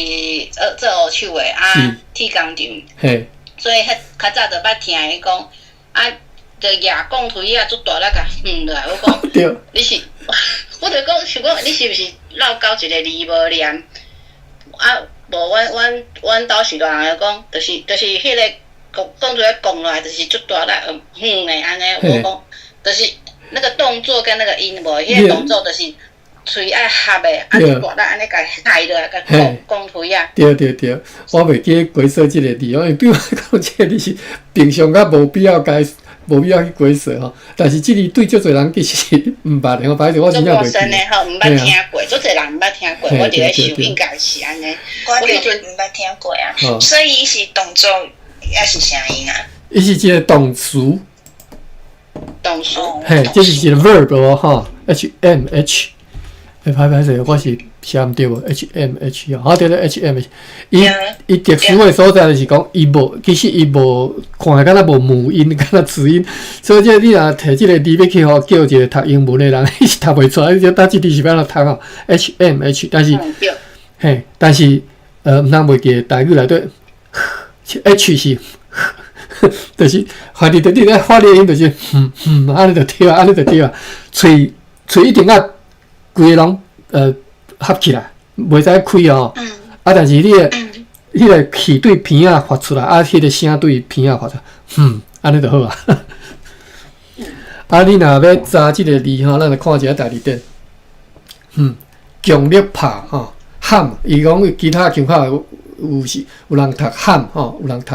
做烏手的啊，鐵工匠。所以彼較早就捌聽伊講，啊，就舉鋼槌仔足大力共哼落來，我講，你是，我就講想講你是毋是落鉤一个字無念？啊，無，阮阮阮兜是大人講，就是就是彼个講講出來講落來，就是足大力哼的按呢，我講，就是那個動作跟那個音無，彼個動作就是。喙愛合的，啊，你大力按呢共害落來，共講講開啊。對對對，我袂記解說這个字，因為對我來講，這个字是平常較無必要解，無必要去解說吼。但是這字對足濟人其實是毋捌的吼，歹勢我真正袂記。的吼，毋捌聽過，足濟人毋捌聽過。我佇咧想應該是按呢。我彼陣毋捌聽過啊，所以伊是動作抑是聲音啊？伊是一個動詞。動詞。嘿，這是一個 verb 哦，吼，H M H。欸，歹歹勢，我是寫毋對無？H M H 哦，好對對，H M H。伊伊特殊的所在就是講，伊無其實伊無看起敢若無母音，敢若子音。所以這你若摕這個字欲去予叫一個讀英文的人，伊是讀袂出來。你這這字是欲按怎讀吼？H M H，但是嘿，但是毋通袂記台語內底 H 是，就是反正就你咧發的音就是嗯嗯，按呢就對啊，按呢就對啊。喙喙一定愛規个攏合起來，袂使開哦。啊，但是你的彼個氣對鼻仔發出來，啊，彼個聲對鼻仔發出來，嗯，按呢就好啊。啊，你若欲查這个字吼，咱來看一下大字典。強力拍吼，喊，伊講其他腔口有有是有人讀喊吼，有人讀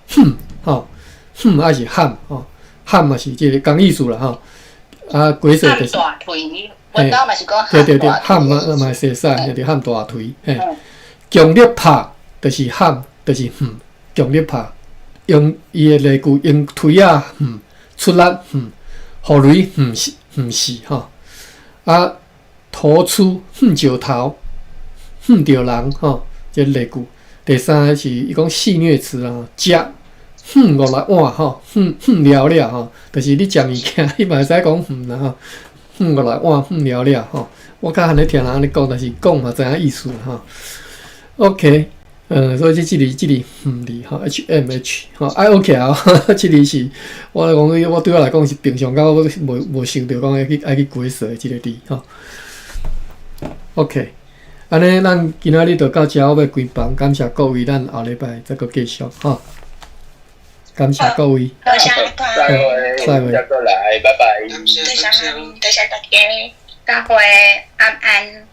哼吼，哼抑是喊吼，喊嘛是這个仝意思啦吼。啊，解說就是。阮兜嘛是講對對對，喊嘛嘛會使，就是喊大槌。嘿，強力拍就是喊，就是哼，強力拍，用伊的例句用槌仔哼，出力哼，予雷哼是毋是吼？啊，塗蛆哼石頭，哼著人吼，這個例句。第三个是伊講戲謔詞啊，食哼五六碗吼，哼哼了了吼，就是你食物件，你嘛會使講哼啦吼。哼五六碗，哼了了吼，我較罕咧聽人按呢講，但是講嘛知影意思吼。OK，所以這這裡這裡哼字吼，H M H 吼，愛 OK 啊，這裡是我來講，我對我來講是平常到我無無想著講愛去愛去解說的這个字吼。OK，按呢，咱今仔日就到遮，我欲關房，感謝各位，咱後禮拜再閣繼續吼。感謝各位，多謝再會，再會，再過來，拜拜。多謝，多謝大家，再會，安安。